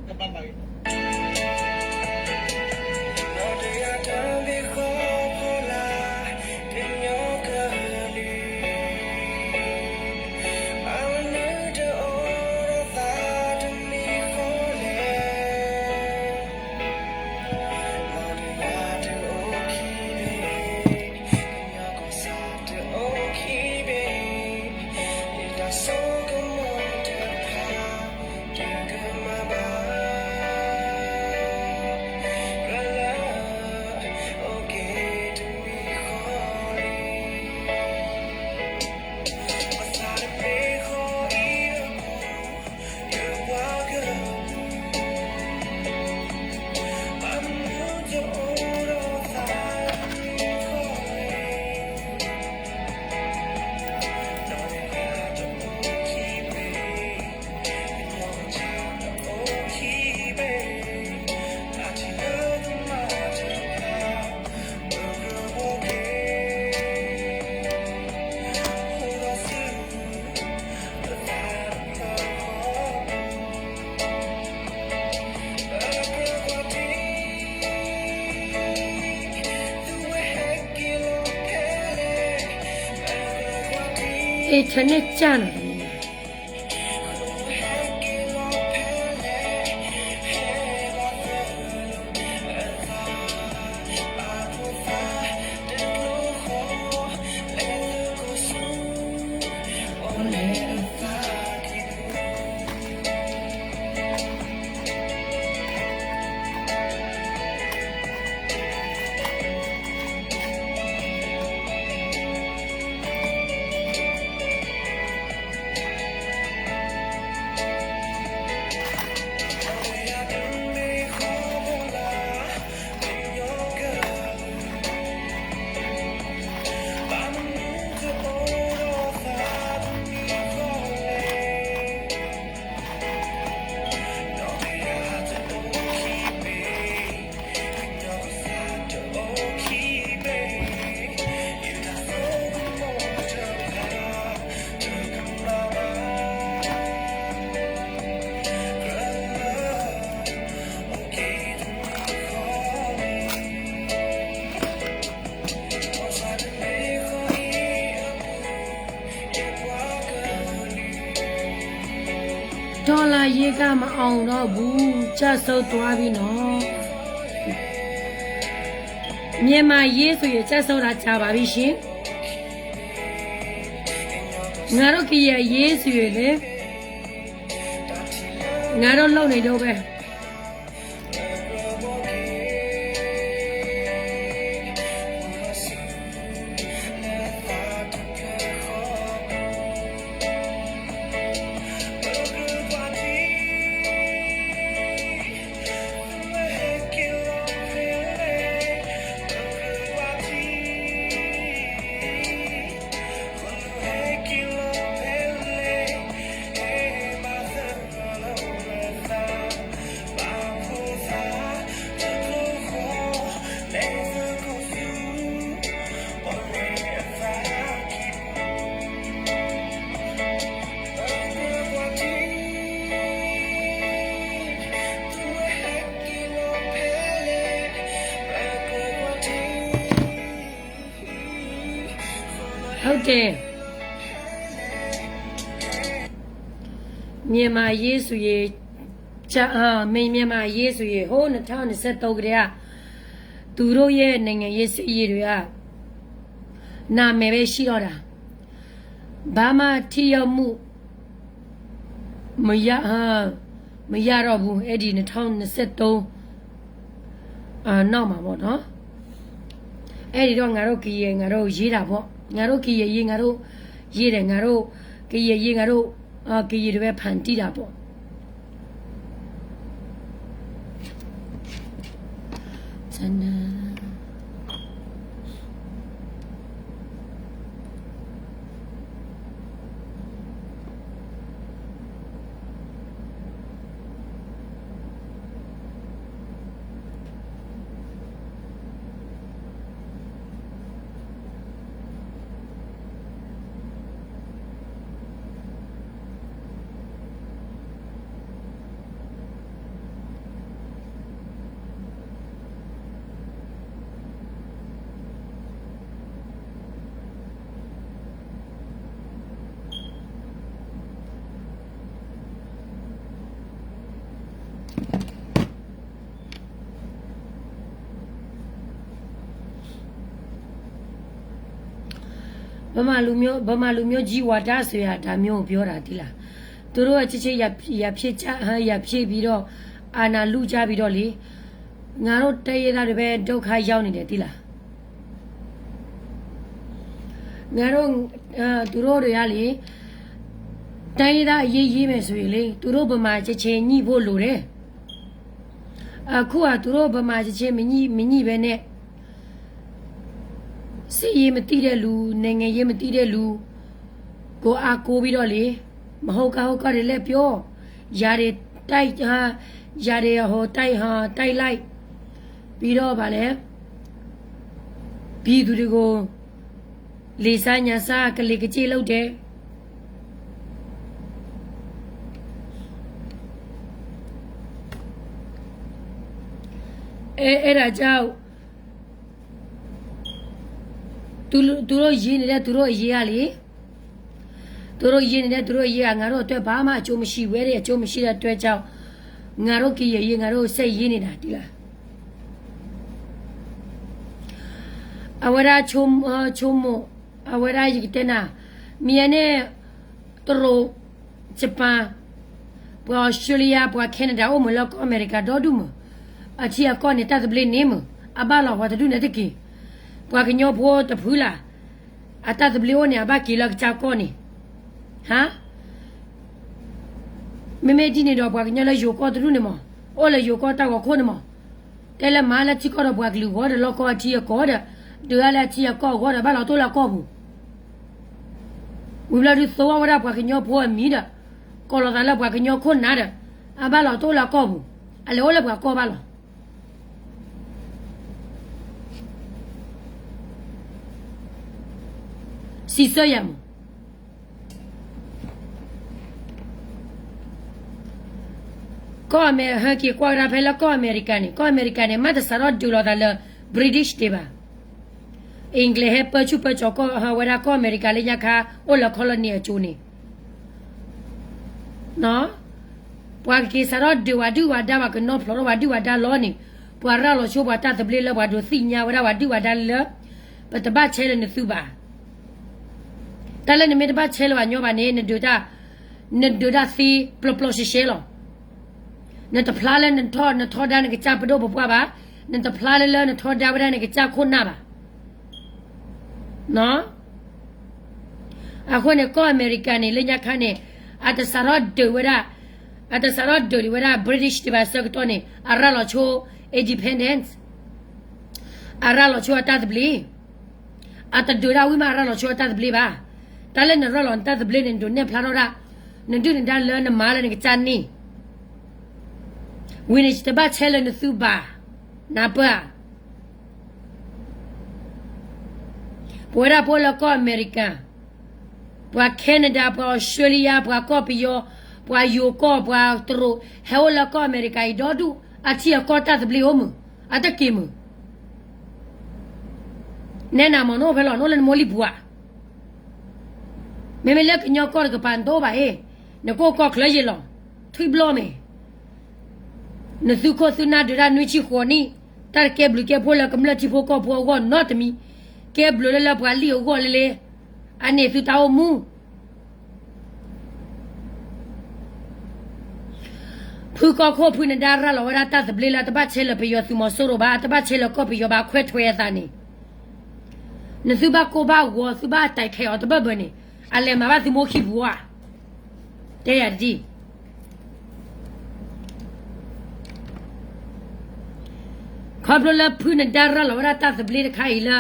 ကဘၣ်သးဂ့ၤ နီၢ်တယၢ်တမ့ၢ်ဃီဖီလာ် တညီကလုာ် အဝဲနုၢ်တအိၣ်ဒီးသးတမံၤဃီလဲၣ် နီၢ်တယၢ်တအိၣ်ခံဘ့ၣ် ကညီကီၢ်စဲၣ်တအိၣ်ခံဘ့ၣ် ယတၢ်ဆိကမိၣ်တဖၣ် တကမၤဘၣ် ရလၢ အိၣ်က့ၤတမံၤဃီလံ ပသးတမ့ၢ်ဃီအံၤအပူၤ ယပှၤကလုာ် ဘၣ်မနုၤတအိၣ်ဒီးသးတမံၤဃီလဲၣ် နီၢ်တယၢ်တအိၣ်ခံဘ့ၣ် ကညီကီၢ်စဲၣ်တအိၣ်ခံဘ့ၣ် တၢ်ထံၣ်လၢကမၤတဖၣ် ပကြၢးဘှီက့ၤ အိၣ်ဒီးဆူ ပသးတဖျၢၣ်ဃီ ပကြၢးကွၢ်ထံ သုဝဲဟဲက့ၤလီၤဖဲလဲၣ် ပကြၢးကွၢ်ထံ internet ကၢ်နီၤ တော်လှန်ရေးက မအောင်တော့ဘူး, ကျဆုံးသွားပြီနော်. မြန်မာ့အရေးဆိုရင် ကျဆုံးတာကြာပါပြီရှင်. ငါတို့ကရင်အရေးဆိုရင်လေ, ငါတို့လုပ်နေတော့ပဲ. Okay. မြန်မာ့အရေးဆိုရင်, အာ, မြန်မာ့အရေးဆိုရင်, ဟိုး နှစ်ထောင့်နှစ်ဆယ့်သုံး ကတည်းက, သူတို့ရဲ့နိုင်ငံရေးစစ်ရေးတွေက နာမည်ပဲရှိတော့တာ, ဘာမှထိရောက်မှု မရ, မရတော့ဘူး, အဲ့ဒီ နှစ်ထောင့်နှစ်ဆယ့်သုံး နောက်မှာပေါ့နော်. အဲ့ဒီတော့ ငါတို့ကရင်, ငါတို့ရေးတာပေါ့, ငါတို့ကရင်ရေး, ငါတို့ရေးတယ်, ငါတို့ကရင်ရေး, ငါတို့ကရင်တွေပဲ ဖန်တီးတာပေါ့. ဗမာလူမျိုး ဗမာလူမျိုးကြီးဝါဒဆိုရတာမျိုးပြောတာတိလား. သူတို့ကချစ်ချစ် ရဖြစ်ချစ်ပြီးတော့ အာဏာလုကြပြီးတော့လေ. ငါတို့တိုင်းရင်းသားတွေပဲဒုက္ခရောက်နေတယ်တိလား. ငါတို့ အဲ သူတို့တွေကလေ တိုင်းရင်းသားအရေးရေးမယ်ဆိုရင်လေ သူတို့ဗမာချစ်ချစ်ညှိဖို့လိုတယ်. အခုကသူတို့ဗမာချစ်ချစ်မညှိ မညှိဘဲနဲ့ စစ်ရေးမသိတဲ့လူ နိုင်ငံရေးမသိတဲ့လူကိုအားကိုးပြီးတော့လေ မဟုတ်ကဟုတ်ကတွေလည်းပြော ຢာတွေတိုက် ဟာ ຢာတွေဟိုတိုက် ဟာ တိုက်လိုက် ပြီးတော့ဗာလဲ ပြည်သူတွေကို လေဆါညါဆါ ကလေကကြေလုပ်တယ်. အဲ အဲဒါကြောင့် သူ သူတို့ရေးနေတဲ့ သူတို့အရေးကလေ သူတို့ရေးနေတဲ့ သူတို့အရေးက ငါတို့အတွက် ဘာမှအကျိုးမရှိဘူး. အဲဒီအကျိုးမရှိတဲ့အတွက်ကြောင့် ငါတို့ကရင်ရေး ငါတို့ဆက်ရေးနေတာ တိလား. အဝဲဒၣ် ချို ချိုမို့ အဝဲဒၣ် ယကတဲနၤ မ့ၢ်န့ၣ် တရူး Japan ပှၤ Australia ပှၤ Canada အိၣ်မုာ်လၢကီၢ်အမဲရကၤဒီဒူၣ်မုာ် အထံအကီၢ်န့ၣ် တၢ်သဘျ့န့ၣ်မုာ် အဘၣ်လီၤပှၤတဒူၣ်န့ၣ်တက့ၢ်. ပှၤကညီဖိတဖုလၢ် အတၢ်သဘျ့အိၣ်န့ၣ် အဘၣ်က့ၤလၢကစၢ်ကီၢ်န့ၣ် ဟါ မ့မ့ၢ်ဒ်န့ၣ်ဒီး ပှၤကညီလၢယိၤကီၢ်တဒူၣ်န့ၣ်မး အိၣ်လၢယိၤကီၢ်တၢ်ဂီၤခိၣ်န့ၣ်မး တဲလၢမၤလၢထံကီၢ်ဒီးပှၤကလုာ်ဂီၢ်ဒီး လီၢ်ကီၢ်အထံအကီၢ်ဒီး ဒုးအါလၢအထံအကီၢ်အဂီၢ်ဒီး ဘၣ်လီၤတိၢ်လၢကီၢ်ပူၤ ဝံၤဘျီဒုးသိဝဲဒၣ်ပှၤကညီဖိအမံၤဒီး ကိးလီၤသးလၢပှၤကညီခိၣ်နၢ်ဒီး အဘၣ်လီၤတိၢ်လၢကီၢ်ပူၤ အလဲၤအိၣ်လၢပှၤကီၢ်ဘၣ်လီၤ. စံးဆၢယၤမး ကီၢ်အမဲ ဟဲက့ၤကွၢ်ကဒါဖဲလၢကီၢ်အမဲရကၤန့ၣ် ကီၢ်အမဲရကၤန့ၣ် မ့ၢ်တစးထီၣ်ဒုးလီၤသးလၢ British ဒံးဘၣ်. English ဟဲပၢဆူၣ်ပၢကၠီၤကီၢ် ဟးဝဲဒၣ်ကီၢ်အမဲရကၤလၢညါခါ အိၣ်လၢ colony အစိၤန့ၣ် ပှၤကက့ၤစးထီၣ်ဒုးဝဲဒုၣ်ဝဲဒါ ပှၤကနီၢ်ဖျိးထီၣ်ဝဲဒုၣ်ဝဲဒါလီၤန့ၣ် ပှၤရၤလီၤဆိပှၤတၢ်သဘျ့လၢပှၤဒိးသ့ၣ်ညါဝဲဒၣ်ပှၤဒုၣ်ဝဲဒါလၢ ပတဘၣ်ဆဲးလၢနသုဘၣ်. တၢ်လၢနမ့ၢ်တဘၣ်ဆဲးလၢပှၤညီဘၣ်န့ၣ် နဒုးတၢ် နဒုးတၢ်သ့ပျီပျီရှဲရှဲလီၤ. နတဖျါလၢနထီၣ် နထီဒါနကစၢ်ပဒိၣ်ပပှၢ်ဘၣ်, နတဖျါလၢလၢနထီဒါဝဲဒၣ်နကစၢ်ခိၣ်နၢ်ဘၣ်. အဃိန့ၣ် ကီၢ်အမဲရကၤန့ၣ် လၢညါခါန့ၣ် အတစးထီၣ်ဒုးဝဲဒၣ် အတစးထီၣ်ဒုးဝဲဒၣ် British ဒံးဘၣ်ဆၢကတီၢ်န့ၣ် အရၤလီၤဆိ independence အရၤလီၤဆိအတၢ်သဘျ့ အတဒုးဒၣ်ဝံၤမးအရၤလီၤဆိအတၢ်သဘျ့ဘၣ်. တၢ်လၢနရၤလီၤနတၢ်သဘျ့န့ၣ် နဒိးနဲၣ်ဖျါထီၣ်ဒၣ် နဒုၣ်နဒါလၢနမၤလၢနကစၢ်န့ၣ် ဝံၤန့ၣ် ယတဘၣ်ဆဲးလၢနသုဘၣ်. နၢ်ပၢၢ်ဧါ. ပဝဲဒၣ်ပအိၣ်လၢကီၢ်အမဲရကၤ, ပှၤ Canada, ပှၤ Australia, ပှၤကီၢ်ပယီၤ, ပှၤယိၤကီၢ်, ပှၤတရူး ဟဲအိၣ်လၢကီၢ်အမဲရကၤအံၤဒီဒူၣ် အထံအကီၢ်တၢ်သဘျ့အိၣ်မုာ်, အတက့ၢ်မုာ်. နဲနၤမ့ၢ်နအိၣ်ဖဲလဲၣ်, နအိၣ်လၢနမိၢ်လံၢ်ပူၤဧါ. မ့မ့ၢ်လၢကညီကီၢ်တကပၤနတအိၣ်ဘၣ်အ့ၣ်, နကအိၣ်ကီၢ်ချၢယံာ်လီၤ, ထွံၣ်ဘျီၣ်မ့ၢ် နသုခိၣ်သုနၢ်ဒုးတၢ်နွံဆံဃိးနံၣ်, တၢ်တကဲဘျုးကဲဖှိၣ်လၢကမျၢၢ်ထံဖိကီၢ်ဖိအဂီၢ်နီတမံၤ, ကဲဘျုးလၢလၢပှၤလံၢ်အဂီၢ်လၢလၢ, အန့ၣ်သုတၢ်အိၣ်မူ ဖုကီၢ်ခိၣ်ဖုနဒါရၤလီၤဝဲဒၣ်တၢ်သဘျ့လၢတဘၣ်ဆဲးလၢပယီၤသုးမီၤစိရိၤဘၣ်, တဘၣ်ဆဲးလၢကီၢ်ပယီၤဘၣ် ခွဲးထွဲးအသးန့ၣ်, နသုဘၣ်ကိၢ်ဘၣ်ဂီၤ သုဘၣ်အတၢ်ခဲအီၤတဘၢၣ်ဘၢၣ်န့ၣ်, အလဲၤမၤဘၣ်သုမိၢ်ခံပူၤဧါ. တဲယၤတဒ် ခီဖျိလၢဖုနဒါရၤလီၤဝဲဒၣ်တၢ်သဘျ့တခါအံၤလၢ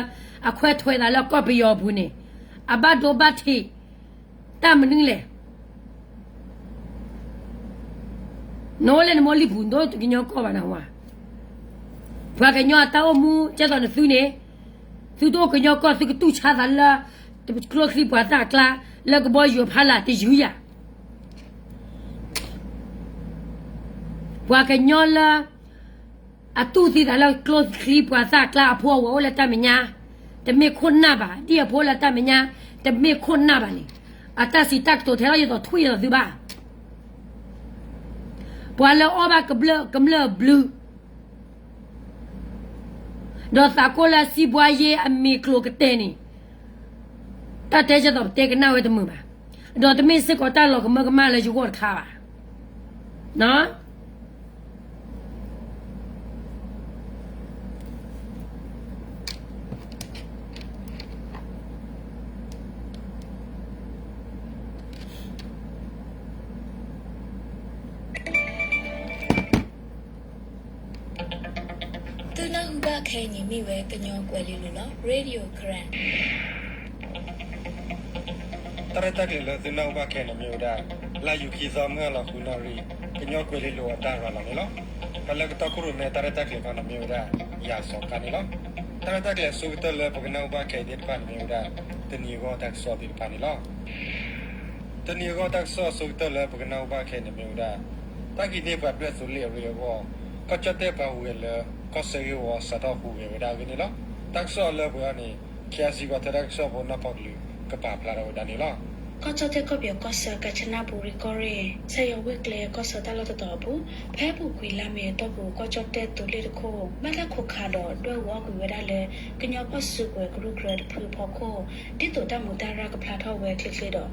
အခွဲးထွဲးသးလၢကီၢ်ပယီၤအပူၤန့ၣ်, အဘၣ်ဒိဘၣ်ထံး တၢ်မနုၤလဲၣ်. နအိၣ်လၢနမိၢ်လံၢ်ပူၤ နတအိၣ်ကညီကီၢ်ဘၣ်နဝၤ, ပှၤကညီအတၢ်အိၣ်မူကဲသိးနသုန့ၣ်, သုတအိၣ်ကညီကီၢ် သုကတူၢ်ဆါသးလၢ ကျိချံပှၤသၣ်အကျါ လၢကဘီယူၤဖးလၢ်တယုၢ်ယၤ ပှၤကညီလၢ အတူၢ်သံသးလၢကျိချံပှၤသၣ်အကျါ အဖိအဝၤအိၣ်လၢတၢ်မဲာ်ညါ, တမ့ၢ်ခိၣ်နၢ်ဘၣ်, ဒ်အဖိအိၣ်လၢတၢ်မဲာ်ညါ တမ့ၢ်ခိၣ်နၢ်ဘၣ်န့ၣ်, အတၢ်စံးတၢ်ကတိၤထဲလီၤယသိးထွံၣ်ယသိးသုဘၣ်. ပှၤလၢအီၣ်ဘၣ်ကမျၢၢ် ကမျၢၢ်အဘျုး ဒီးသးကိၢ်လၢအစံးဘှါယ့အမ့ၢ်ကျိၤကတဲာ်န့ၣ်, တၢ်တဲကဲသိးပတဲကနၣ်ဝဲတမုာ်ဘၣ်, ဒီးတမ့ၢ်စ့ၢ်ကီးတၢ်လီၤကမၢကမၣ်လၢယဂီၢ်တခါဘၣ်. သုနၢ်ဟူဘၣ်ခဲအံၤန့ၣ်မ့ၢ်ဝဲကညီကွဲၤလ့လိၤလီၤ. Radio Karen တၢ်ရဲၣ်တၢ်ကျဲၤလၢသုနၢ်ဟူဘၣ်ခဲအံၤန့ၣ်မ့ၢ်ဝဲဒၣ် လါယူၤခံသီ မုၢ်ဟါလီၤဃုနၣ်ရံၣ် ကညီကွဲၤလ့လိၤအတၢ်ရၤလီၤန့ၣ်လီၤ. ပှၤလၢကတီၢ်ခိၣ်ရိၣ်မဲ တၢ်ရဲၣ်တၢ်ကျဲၤတခါန့ၣ်မ့ၢ်ဝဲဒၣ် ယၤစီၤကါန့ၣ်လီၤ. တၢ်ရဲၣ်တၢ်ကျဲၤအဆိကတၢၢ်လၢပကနၢ်ဟူဘၣ်ခဲအံၤသ့ၣ်တဖၣ်န့ၣ်မ့ၢ်ဝဲဒၣ် တနံၤအဂီၢ်တၢ်ကစီၣ်သ့ၣ်တဖၣ်န့ၣ်လီၤ. တနံၤအဂီၢ်တၢ်ကစီၣ်အဆိကတၢၢ်လၢပကနၢ်ဟူဘၣ်ခဲအံၤန့ၣ်မ့ၢ်ဝဲဒၣ် တၢ်ကံးန့ၢ်ပှၤဘျဲၣ်သိလ့ၣ်အရ့အဂီၢ် ကီၢ်ကၠီၣ်တဲၣ်ပှၤဟူးဂဲၤလၢ ကီၢ်စဲၣ်ဂ့ၢ်ဝီစးထီၣ်ဟူးဂဲၤဝဲဒၣ်အဂ့ၢ်န့ၣ်လီၤ. တၢ်ကစီၣ်လၢပှဲၤအံၤန့ၣ် ခ့ၣ်အဲၣ်စံၣ်ကီၢ်ထၢတၢ်ကစီၣ်ဖိနီၢ်ပီၢ်ကလုာ် ကပာ်ဖျါထီၣ်ဝဲဒၣ်န့ၣ်လီၤ. ကီၢ်ကၠီၣ်တဲၣ်ကီၢ်ပယီၤကီၢ်ဆၢ ကၣ်ချနၣ်ဘူရံကီၢ်ရ့ၣ် စဲးယီၤဝ့ၢ်ကျဲကီၢ်ဆၢတၢ်လီၢ်တတီၤအပူၤ ဖဲအပူၤကွံာ်လါမ့ၤအတီၢ်ပူၤ ကီၢ်ကၠီၣ်တဲၣ်သိလ့ၣ်တခိၣ် ဘၣ်တၢ်ခိးခးဒီးဒွဲၣ်အူအီၣ်ကွံာ်ဝဲဒၣ်လၢ ကညီဖီၣ်စုကဝဲၤကရူၢ်ကရၢတဖုအဖီခိၣ် ဒ်သိးတၢ်မူးတၢ်ရၢ်ကဖျါထီၣ်ဝဲချ့ချ့ဒီး တၢ်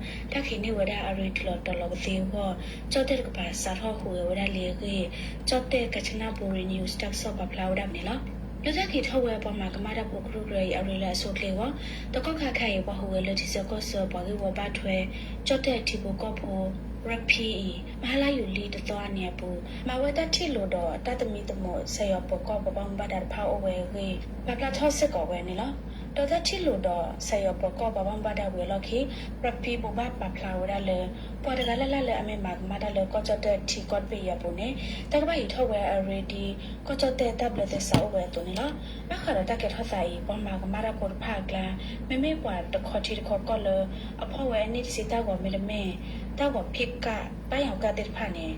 ကံးန့ၢ်ဝဲဒၣ်အရ့တုၤလီၤတီၤလီၤကသ့အဂီၢ် ကၠီၣ်တဲၣ်တကပၤစးထီၣ်ဟူးဂဲၤဝဲဒၣ်လံအဂ့ၢ် ကၠီၣ်တဲၣ် ကၣ်ချနၣ်ဘူရံ news တၢ်ကစီၣ်ပာ်ဖျါဝဲဒၣ်န့ၣ်လီၤ. လၢတၢ်က့ၤထီၣ်ဝဲပှၤမၤကမၣ်တၢ်ဖိကရူၢ်ကရၢအံၤအရ့လၢအဆိအချ့အဂီၢ် တကီၢ်ခါခဲအံၤ ပှၤဟူးဂဲၤလၢထံဆၢကီၢ်ဆၢပှၤဂ့ၢ်ဝီဘၣ်ထွဲ ကၠီၣ်တဲၣ်ထံဖိကီၢ်ဖိ ရၢၢ်ဖံအံၤ မဟါလါယူၤလံတသီအနံၤအပူၤ မၤဝဲတၢ်ထံၣ်လိာ်ဒီးတၢ်သမံသမိး စဲးယီၤပၢၤကီၢ်ပှၤဘၣ်မူဘၣ်ဒါတဖၣ်အိၣ်ဝဲအဂ့ၢ် ပာ်ဖျါထီၣ်စ့ၢ်ကီးဝဲန့ၣ်လီၤ. ဒီးတၢ်ထံၣ်လိာ်ဒီးစဲးယီၤပၢၤကီၢ်ပှၤဘၣ်မူဘၣ်ဒါဝံၤအလီၢ်ခံ ရၢၢ်ဖံဘိးဘၣ်ပာ်ဖျါဝဲဒၣ်လၢ ပှၤတဂၤလၢ်လၢ်လၢအမ့ၢ်မၤကမၣ်တၢ်လၢကီၢ်ကၠီၣ်တဲၣ်ထံကီၢ်တဘ့ၣ်အံၤအပူၤန့ၣ် တၢ်ကဘၣ်ဟံးထီၣ်ဝဲအရ့ဒ် ကီၢ်ကၠီၣ်တဲၣ်တၢ်ဘျၢသဲစးအိၣ်ဝဲအသိးန့ၣ်လီၤ. ဘၣ်ဃးဒီးတၢ်ကဲထီၣ်သးအံၤ ပှၤမၤကမၣ်တၢ်ဖိတဖၣ်အကျါ မ့မ့ၢ်ပှၤတခီထံတခီကီၢ်လၢ အဖီၣ်ဝဲအန့ၣ်တဆံတၢ်ဂီၤမ့တမ့ၢ် တၢ်ဂီၤဖံးကၣ် ပၢ်ယီၤကၣ်သ့ၣ်တဖၣ်န့ၣ်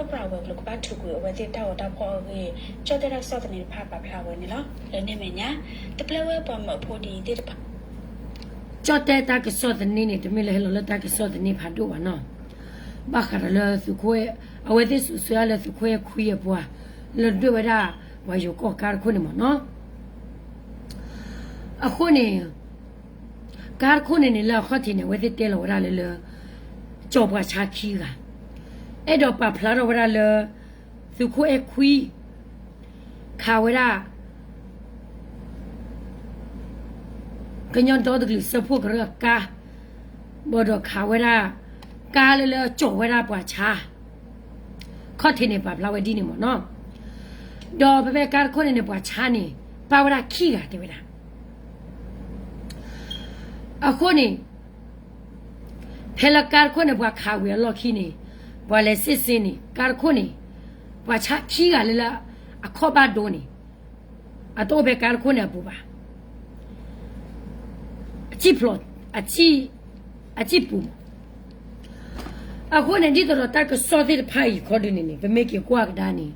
ပၢပြးဝဲၤကျိၤကဘၣ်ထုးကွံာ်အဝဲသ့ၣ်တၢ်ဂီၤတၢ်ဖီၣ်အဂ့ၢ် ကၠီၣ်တဲၣ်တၢ်ကစီၣ်သန့တဖၣ်ပာ်ဖျါဝဲန့ၣ်လီၤ. လၢန့ၣ်အမဲာ်ညါ တပျဲဝဲပှၤမၢဖိဒ်အံၤသ့ၣ်တဖၣ် ကၠီၣ်တဲၣ်တၢ်ကစီၣ်သန့န့ၣ် တမ့ၢ်လၢဟဲလီၤလၢတၢ်ကစီၣ်သန့ဖးဒိၣ်ဘၣ်နီၤ. ဘၣ်ဃးဒီးလၢသုးခိၣ်အဲၣ် အဝဲသ့ၣ်စူးစွဲလၢသုးခိၣ်အဲၣ်ခွံအပှၤ လၢဒွဲၣ်ဝဲဒၣ်ပှၤယိၤကီၢ်ကါတခိၣ်န့ၣ်မ့ၢ်နီၤ. အဃိန့ၣ် ကါတခိၣ်န့ၣ်န့ၣ် လၢအခီၣ်ထံးန့ၣ် အဝဲသ့ၣ်တဲလီၤဝဲဒၣ်လၢလၢ ကၠီၤပှၤဆါခံဂၤ အဲၣ်ဒိးပာ်ဖျါထီၣ်ဝဲဒၣ်လၢ သုးခိၣ်အဲၣ်ခွံ ခးဝဲဒၣ် ကညီဒီတကလုာ်စၢဖှိၣ်ကရၢအကါ ဘၣ်ဒီးခးဝဲဒၣ် ကါလၢလၢကၠီၤဝဲဒၣ်ပှၤဆါ ခီၣ်ထံးန့ၣ်ပာ်ဖျါဝဲဒ်န့ၣ်မ့ၢ်နီၤ. ဒီးဖဲဖဲကါတခိၣ်န့ၣ်န့ၣ် ပှၤဆါန့ၣ် ပၣ်ဝဲဒၣ်ခံဂၤတဲဝဲဒၣ် အဃိန့ၣ် ဖဲလၢကါတခိၣ်န့ၣ် ပှၤခးဝံၤအလီၢ်ခံန့ၣ် ပှၤလဲၤစ့ၣ်စ့န့ၣ် ကါတခိၣ်န့ၣ် ပှၤဆါခံဂၤလၢလၢ အခီၣ်ဘၣ်ဒိန့ၣ် အတအိၣ်ဖဲကါတခိၣ်န့ၣ်အပူၤဘၣ်. အစံၣ်ဖျိး အစံၣ် အစံၣ်ပူၤမး. အဃိန့ၣ် ဒ်သိးဒီးတၢ်ကစီၣ်သ့ၣ်တဖၣ်အံၤခီဒုန့ၣ်န့ၣ် ပမ့ၢ်က့ၤကွၢ်ကဒါန့ၣ်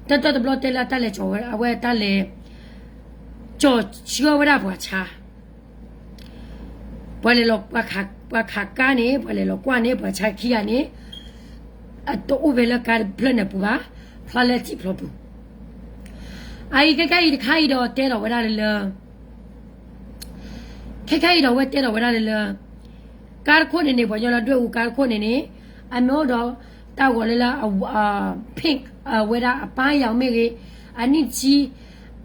တၢ်တၢ်တဘျီတဲလၢတၢ်လဲၤကၠီၤဝဲ အဝဲတၢ်လဲၤ ကၠီၤဆှၢဝဲဒၣ်ပှၤဆါ ပှၤလဲၤလီၤ ပှၤခးကါန့ၣ် ပှၤလဲၤလီၤကွၢ်န့ၣ် ပှၤဆါခံဂၤန့ၣ် အတအိၣ်ဖဲလၢကါတဖျၢၣ်န့ၣ်ပူၤဘၣ်, ဖျါလၢစံၣ်ဖျိးပူၤ. အအံၤခဲခါအံၤတခါအံၤဒီးတဲထီၣ်ဝဲဒၣ်လၢလၢ ခဲခါအံၤဒီးအဝဲတဲထီၣ်ဝဲဒၣ်လၢလၢ ကါတခိၣ်န့ၣ်န့ၣ် ပှၤညီလၢဒွဲၣ်အူကါတခိၣ်န့ၣ်န့ၣ် အမ့ၢ်အိၣ်ဒီးတၢ်ဂီၤလၢလၢ pink အဝဲဒၣ်အပၢ်ယၤမ့ၢ်ဂ့ၤ, အနံၣ်ဆံ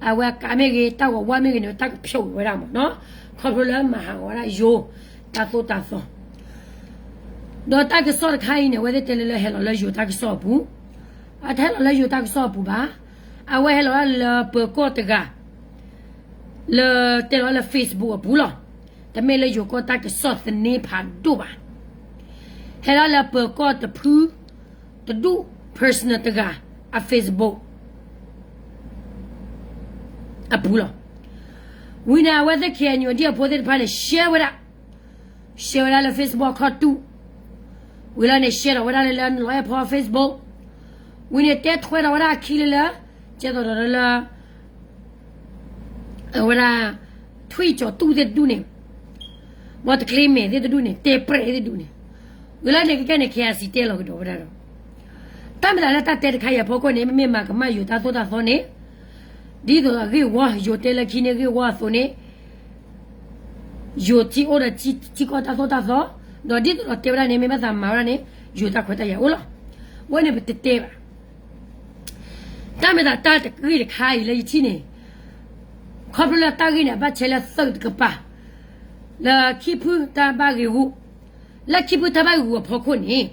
အဝဲအကါမ့ၢ်ဂ့ၤ, တၢ်ဂီၤဝါမ့ၢ်ဂ့ၤန့ၣ် တၢ်ကဖျိးဝဲဒၣ်မ့ၢ်နီၤ, ခီဖျိလၢမၤဟးဂီၤဝဲဒၣ်ယိၤတၢ်သိၣ်တၢ်သီ ဒီးတၢ်ကစီၣ်တခါအံၤန့ၣ် အဝဲသ့ၣ်တဲလၢလၢဟဲလီၤလၢယိၤတၢ်ကစီၣ်အပူၤ, အတဟဲလီၤလၢယိၤတၢ်ကစီၣ်အပူၤဘၣ်, အဝဲဟဲလီၤလၢပၢၤကီၢ်တဂၤ လၢတဲလီၤလၢ Facebook အပူၤလီၤ, တမ့ၢ်လၢယိၤကီၢ်တၢ်ကစီၣ်သန့ဖးဒိၣ်ဘၣ်, ဟဲလီၤလၢပၢၤကီၢ်တဖု တဒူၣ် personal တဂၤ အ Facebook အပူၤလီၤ. ဝံၤန့ၣ် အဝဲသ့ၣ် ခ့ၣ်အဲၣ်ယူၣ် ဒ်အဖိသ့ၣ်တဖၣ်န့ၣ် share ဝဲဒၣ်, share ဝဲဒၣ်လၢ Facebook ခီၣ်တူၢ်, ဝံၤလီၤန့ၣ် share ထီၣ်ဝဲဒၣ်လၢလၢ နီၢ်အဲၣ်ဖီ Facebook, ဝံၤန့ၣ် တဲထွဲထီၣ်ဝဲဒၣ်အခံလၢလၢ ကဲသိးဒီးလၢ အဝဲဒၣ် ထွံၣ်ကၠီၤတူၢ်သ့ၣ်တဒူၣ်န့ၣ်, ဘီတကျ့မဲာ်သ့ၣ်တဒူၣ်န့ၣ်, တဲပြဲၣ်သ့ၣ်တဒူၣ်န့ၣ်, ဝံၤလီၤန့ၣ် ကကဲန့ၣ် ခ့ၣ်အဲၣ်စံၣ် တဲလီၤကဒီးဝဲဒၣ်ဒီး, တၢ်မ့ၢ်သးလၢတၢ်တဲတခါအံၤအဖီခိၣ်န့ၣ် မ့မ့ၢ်မၤကမၣ်ယိၤတၢ်သိၣ်တၢ်သီန့ၣ်, ဒ်သိးအဂ့ၢ်ဝီ ယိၤတဲလၢခံန့ၣ်ဂ့ၢ်ဝီအသိးန့ၣ်, ယိၤထံအိၣ်ဒီးထံကီၢ်တၢ်သိၣ်တၢ်သီ, ဒီးဒ်သိးဒီးတဲဝဲဒၣ်န့ၣ် မ့ၢ်ဘၣ်သးမၤဝဲဒၣ်န့ၣ် ယိၤတၢ်ခွဲးတၢ်ယာ်အိၣ်လီၤ. အဝဲန့ၣ်ပတတဲဘၣ်. တၢ်မ့ၢ်သးတၢ်တဂ့ၢ်တခါအံၤလၢယထံၣ်န့ၣ်, ခီဖျိလၢတၢ်ဂ့ၢ်န့ၣ် အဘၣ်ဆဲးလၢသုးတကပၤ လၢခံဖုတၢ်ဘၣ်ဂ့ၢ်ဂူာ်, လၢခံဖုတၢ်ဘၣ်ဂ့ၢ်ဂူာ်အဖီခိၣ်န့ၣ်,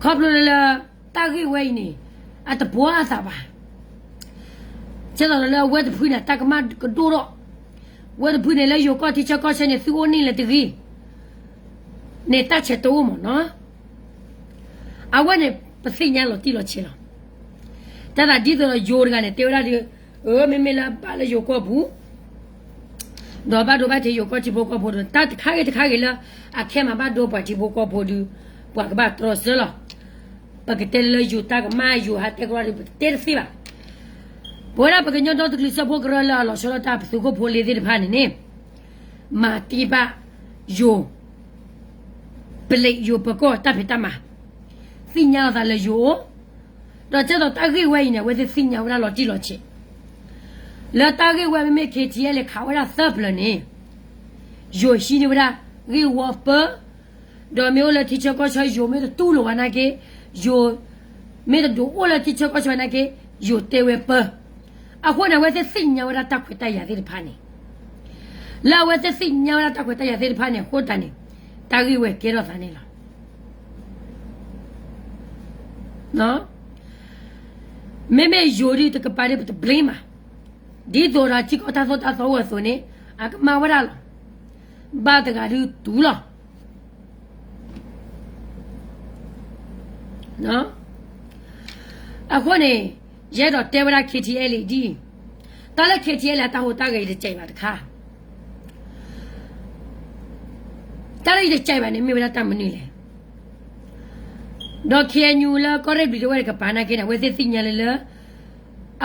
ခီဖျိလၢ တၢ်ဂ့ၢ်ဝဲအံၤန့ၣ် အတပှၢ်အသးဘၣ်. ကဲသိးလၢအဝဲတဖုန့ၣ် တၢ်ကမၣ်ကဒိၣ်ထီၣ်, ဝဲတဖုန့ၣ်လၢယိၤကီၢ်ထံဆၢကီၢ်ဆၢန့ၣ် သုအိၣ်န့ၢ်လၢၤတဂ့ၤန့ၣ် တၢ်ဆဲးတအိၣ်မးနီၤ. အဝဲန့ၣ် ပသ့ၣ်ညါလီၤတံၢ်လီၤဆဲးလီၤ. တၢ်သးဒ်သိးဒီးယိၤတဂၤန့ၣ် တဲဝဲဒၣ်ဒီး, အၢ မ့မ့ၢ်လၢအဘၣ်လၢယိၤကီၢ်ပူၤ ဒီးဘၣ်ဒိဘၣ်ထံးယိၤကီၢ်ထံဖိကီၢ်ဖိဒီး တၢ်တခါဂ့ၤတခါဂ့ၤလၢ အခဲမၤဘၣ်ဒိပှၤထံဖိကီၢ်ဖိဒီး ပှၤကဘၣ်တြီဆၢလီၤ. ပကတဲလၢယိၤတၢ်ကမၣ် ယိၤဟးတဲကရီဒီး ပတတဲတသ့ဘၣ်. ပဝဲဒၣ်ပကညီဒီတကလုာ်စၢဖှိၣ်ကရၢလၢအလီၤဆီဒၣ်တၢ်ပသုးခိၣ်ဖိလ့ၤသ့ၣ်တဖၣ်န့ၣ်န့ၣ် မၤတ့ၢ်ဘၣ်ယိၤ ပလ့းယိၤပကီၢ်တၢ်ဖံးတၢ်မၤ, သ့ၣ်ညါလီၤသးလၢယိၤအိၣ်, ဒီးကဲသိးတၢ်ဂ့ၢ်ဝဲအံၤန့ၣ် အဝဲသ့ၣ်သ့ၣ်ညါဝဲဒၣ်လီၤတံၢ်လီၤဆဲး, လၢတၢ်ဂ့ၢ်ဝဲမ့မ့ၢ် KTLA ခးဝဲဒၣ်သၢပျၢၤန့ၣ်, ယိၤဟံးန့ၢ်ဝဲဒၣ်ဂ့ၢ်ဝီပၢ, ဒီးမ့ၢ်အိၣ်လၢထံဆၢကီၢ်ဆၢ ယိၤမ့ၢ်တတူၢ်လိာ်ဘၣ်နာ်က့, ယိၤမ့ၢ်တဒိးအိၣ်လၢထံဆၢကီၢ်ဆၢဘၣ်နာ်က့, ယိၤတဲဝဲပၢ. အဃိန့ၣ် အဝဲသ့ၣ်သ့ၣ်ညါဝဲဒၣ်တၢ်ခွဲးတၢ်ယာ်သ့ၣ်တဖၣ်န့ၣ် လၢအဝဲသ့ၣ်သ့ၣ်ညါဝဲဒၣ်တၢ်ခွဲးတၢ်ယာ်သ့ၣ်တဖၣ်န့ၣ် အဃိသတးန့ၣ် တၢ်ဂ့ၢ်ဝဲကဲထီၣ်သးန့ၣ်လီၤ. မ့မ့ၢ်ယိၤဒုးတကပၤဒီး ပတဘျ့မး, ဒ်သိးဒီးထံကီၢ်တၢ်သိၣ်တၢ်သီအိၣ်အသိးန့ၣ် အကမၣ်ဝဲဒၣ်လီၤ. ဘၣ်တဂၤဒုးတူၢ်လီၤ. အဃိန့ၣ် ယအဲၣ်ဒိးတဲဝဲဒၣ် KTLA ဒ်အံၤ, တၢ်လၢ KTLA အတၢ်ဟူးတၢ်ဂဲၤ ယတစဲးဘၣ်တခါ, တၢ်လၢယတစဲးဘၣ်န့ၣ် မ့ၢ်ဝဲဒၣ်တၢ်မနုၤလဲၣ်. ဒီး KNU လၢကီၢ်ရ့ၣ်ဘျံးဒဝဲၢ်တကပၤနာ်က့န့ၣ် အဝဲသ့ၣ်သ့ၣ်ညါလၢလၢ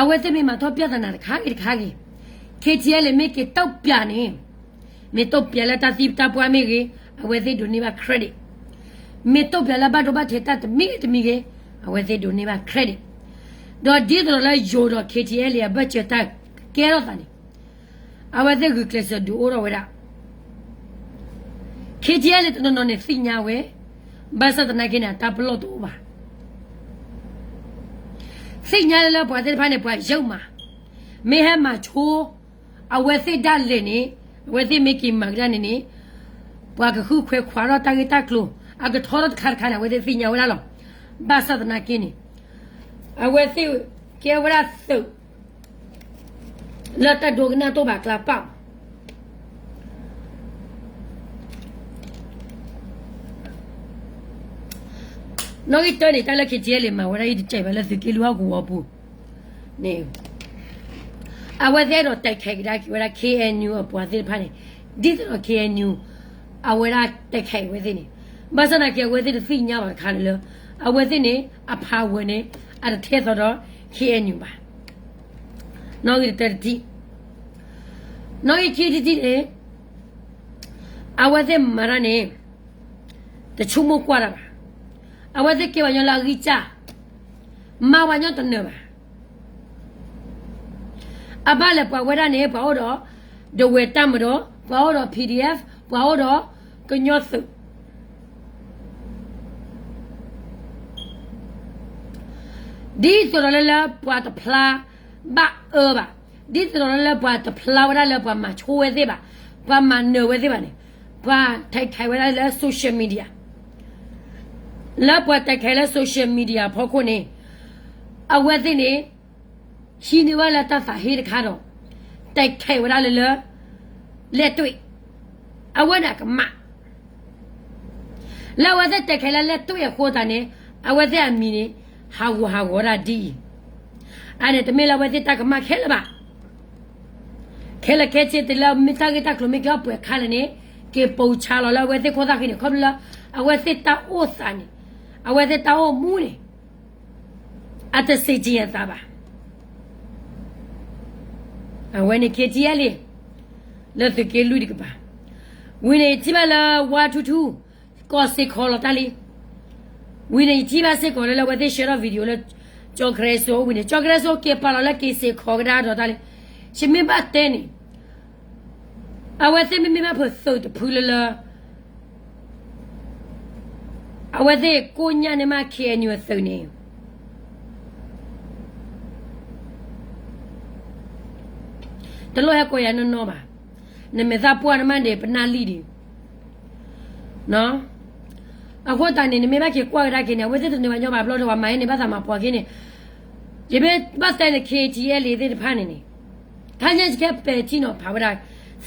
အဝဲသ့ၣ်မ့ၢ်မၤထီၣ်ပၠၣ်သနာ်တခါဂ့ၤတခါဂ့ၤ, KTLA မ့ၢ်က့ၤတုံၣ်ပၠးန့ၣ်, မ့ၢ်တုံၣ်ပၠးလၢတၢ်သံတၢ်ပှၢ်မ့ၢ်ဂ့ၤ, အဝဲသ့ၣ်ဒိးန့ၢ်ဘၣ် credit, မ့ၢ်တုံၣ်ပၠးလၢဘၣ်ဒိဘၣ်ထံးတၢ်တမံၤဂ့ၤတမံၤဂ့ၤ, အဝဲသ့ၣ်ဒိးန့ၢ်ဘၣ် credit, ဒီးဒ်သိးဒီးလၢယိၤဒီး KTLA အဘၢၣ်စၢၤတၢ်ကဲထီၣ်သးန့ၣ် အဝဲသ့ၣ်ဂုာ်ကျဲးစၢးဒုးအိၣ်ထီၣ်ဝဲဒၣ်, KTLA တနီၤနီၤန့ၣ်သ့ၣ်ညါဝဲ, ဘၣ်ဆၣ်သနာ်က့န့ၣ် အတၢ်ပလီၢ်တအိၣ်ဘၣ်. သ့ၣ်ညါလၢလၢပှၤသ့ၣ်တဖၣ်န့ၣ် ပှၤယုၢ်မး, မ့ၢ်ဟဲမၤဆိ အဝဲသ့ၣ်ဒၣ်လဲာ်န့ၣ်, အဝဲသ့ၣ်မ့ၢ်က့ၤမၤကဒါန့ၣ်န့ၣ်, ပှၤကဃုခွဲးခွးထီၣ်တၢ်ဂ့ၢ်တၢ်ကျိၤ, အကထီထီၣ်တခါတခါန့ၣ် အဝဲသ့ၣ်သ့ၣ်ညါဝဲဒၣ်လီၤ. ဘၣ်ဆၣ်သနာ်က့န့ၣ်, အဝဲသ့ၣ်ကဲဝဲဒၣ်သုး လၢတၢ်ဒိကနၣ်တအိၣ်ဘၣ်အကျါပာ် နီၣ်ဂံၢ်တၢန့ၣ် တၢ်လၢ KTLA မၤဝဲဒၣ်အံၤ တစဲးဘၣ်လၢသုးက့လွံၢ်ဟီၣ်ကဝီၤပူၤန့ၣ်, အဝဲသ့ၣ်အဲၣ်ဒိးတဲခဲကဒါက့ၤဝဲဒၣ် KNU အပှၤသ့ၣ်တဖၣ်န့ၣ်, ဒ်သိးဒီး KNU အဝဲဒၣ်တဲခဲအံၤဝဲသ့ၣ်န့ၣ်, ဘၣ်ဆၣ်သနာ်က့ အဝဲသ့ၣ်တသ့ၣ်ညါဘၣ်တခါန့ၣ်လၢ အဝဲသ့ၣ်န့ၣ် အဖးဝဲန့ၣ် အတထဲသိးဒီး KNU ဘၣ်. နီၣ်ဂံၢ်တတၢတထံၣ်, နီၣ်ဂံၢ်ခံတထံၣ်န့ၣ် အဝဲသ့ၣ်မၤတၢ်န့ၣ် တဆိကမိၣ်ကွၢ်တၢ်ဘၣ်. အဝဲသ့ၣ်ကဲပှၤကညီလၢအဂံၢ်စၢ်, မၤပှၤကညီတနၢၤဘၣ်. အဘၣ်လဲၤပှၤဝဲဒၣ်န့ၣ် ပှၤအိၣ်ဒီး ဒဝဲၢ်တၢ်မၤဒီး, ပှၤအိၣ်ဒီး PDF, ပှၤအိၣ်ဒီးကညီသုး ဒ်သိးဒီးလၢလၢပှၤတဖျါဘၣ်အၢဘၣ်, ဒ်သိးဒီးလၢလၢပှၤတဖျါဝဲဒၣ်လၢပှၤမၤဆိဝဲသ့ၣ်ဘၣ်, ပှၤမၤနၢၤဝဲသ့ၣ်ဘၣ်န့ၣ်, ပှၤတဲခဲဝဲဒၣ်လၢ social media, လၢပှၤတဲခဲလၢ social media အဖီခိၣ်န့ၣ်, အဝဲသ့ၣ်န့ၣ် ဟံးန့ၢ်ဝဲလၢတၢ်သးဟ့တခါဒီး တဲခဲဝဲဒၣ်လၢလၢ လဲၣ်တွ့ၣ်, အဝဲန့ၣ်အကမၣ် လၢအဝဲသ့ၣ်တဲခဲလၢလဲၣ်တွ့ၣ်အဃိသတးန့ၣ်, အဝဲသ့ၣ်အမံၤန့ၣ် ဟးဂူာ်ဟးဂီၤဒၣ်ဒ်အံၤ, အန့ၣ်တမ့ၢ်လၢအဝဲသ့ၣ်တၢ်ကမၣ်ခဲလၢာ်ဘၣ်. ခဲလၢာ်ခဲဆ့တလၢမ့ၢ်တၢ်ဂ့ၢ်တၢ်ကျိၤမ့ၢ်ကဲပှဲၤခါလဲၣ်န့ၣ်, က့ၤပိာ်ဆါလီၤလၢအဝဲသ့ၣ်ခိၣ်သၣ်ဃံန့ၣ်, ခီဖျိလၢ အဝဲသ့ၣ်တၢ်အိၣ်သးန့ၣ်, အဝဲသ့ၣ်တၢ်အိၣ်မူန့ၣ် အတစံးကယၤသးဘၣ်. အဝဲန့ၣ် KTLA လၢသုးက့လွံၢ်တကပၤ, ဝံၤန့ၣ်ယထံၣ်ဘၣ်လၢ ဝါထူထူ ကိးစ့ၢ်ခီးလီၤတၢ်လံ. ဝံၤန့ၣ်ယထံၣ်ဘၣ်စ့ၢ်ကီးလၢလၢအဝဲသ့ၣ်ဆှၢထီၣ် video လၢ ကၠီကရဲစိဝံၤန့ၣ်, ကၠီကရဲစိက့ၤပာ်လီၤလၢက့ၤစ့ၢ်ခီးကဒါဒီးတၢ်လံ. ယမ့ၢ်ဘၣ်တဲန့ၣ်, အဝဲသ့ၣ်မ့မ့ၢ်ဘၣ်ဖုးသုးတဖုလၢလၢ အဝဲသ့ၣ်ကိးညါန့ၢ်မး ခ့ၣ်အဲၣ်ယူၣ် အသုးန့ၣ် တလိၣ်ဟဲကိးယၤနီၢ်နီၢ်ဘၣ်. နမဲာ်သၣ်ပှၢ်နမးန့ၣ် ပနၢ်လံၣ်ဒံး. အဃိသတးန့ၣ် နမ့ၢ်ဘၣ်က့ၤကွၢ်ကဒါက့ၤန့ၣ် အဝဲသ့ၣ်တန့ၢ်ဘၣ်ညီဘၣ်ဘျီဒီး ပှၤမၤဟဲန့ၣ် ဘၣ်သးမၤပှၤက့ၤန့ၣ် ယမ့ၢ်ဘၣ်တဲန့ၣ် ခ့ၣ်ထံအဲလ်အ့သ့ၣ်တဖၣ်န့ၣ်န့ၣ် ခါညါယကဲပဲာ်ထံနီၤဖးဝဲဒၣ်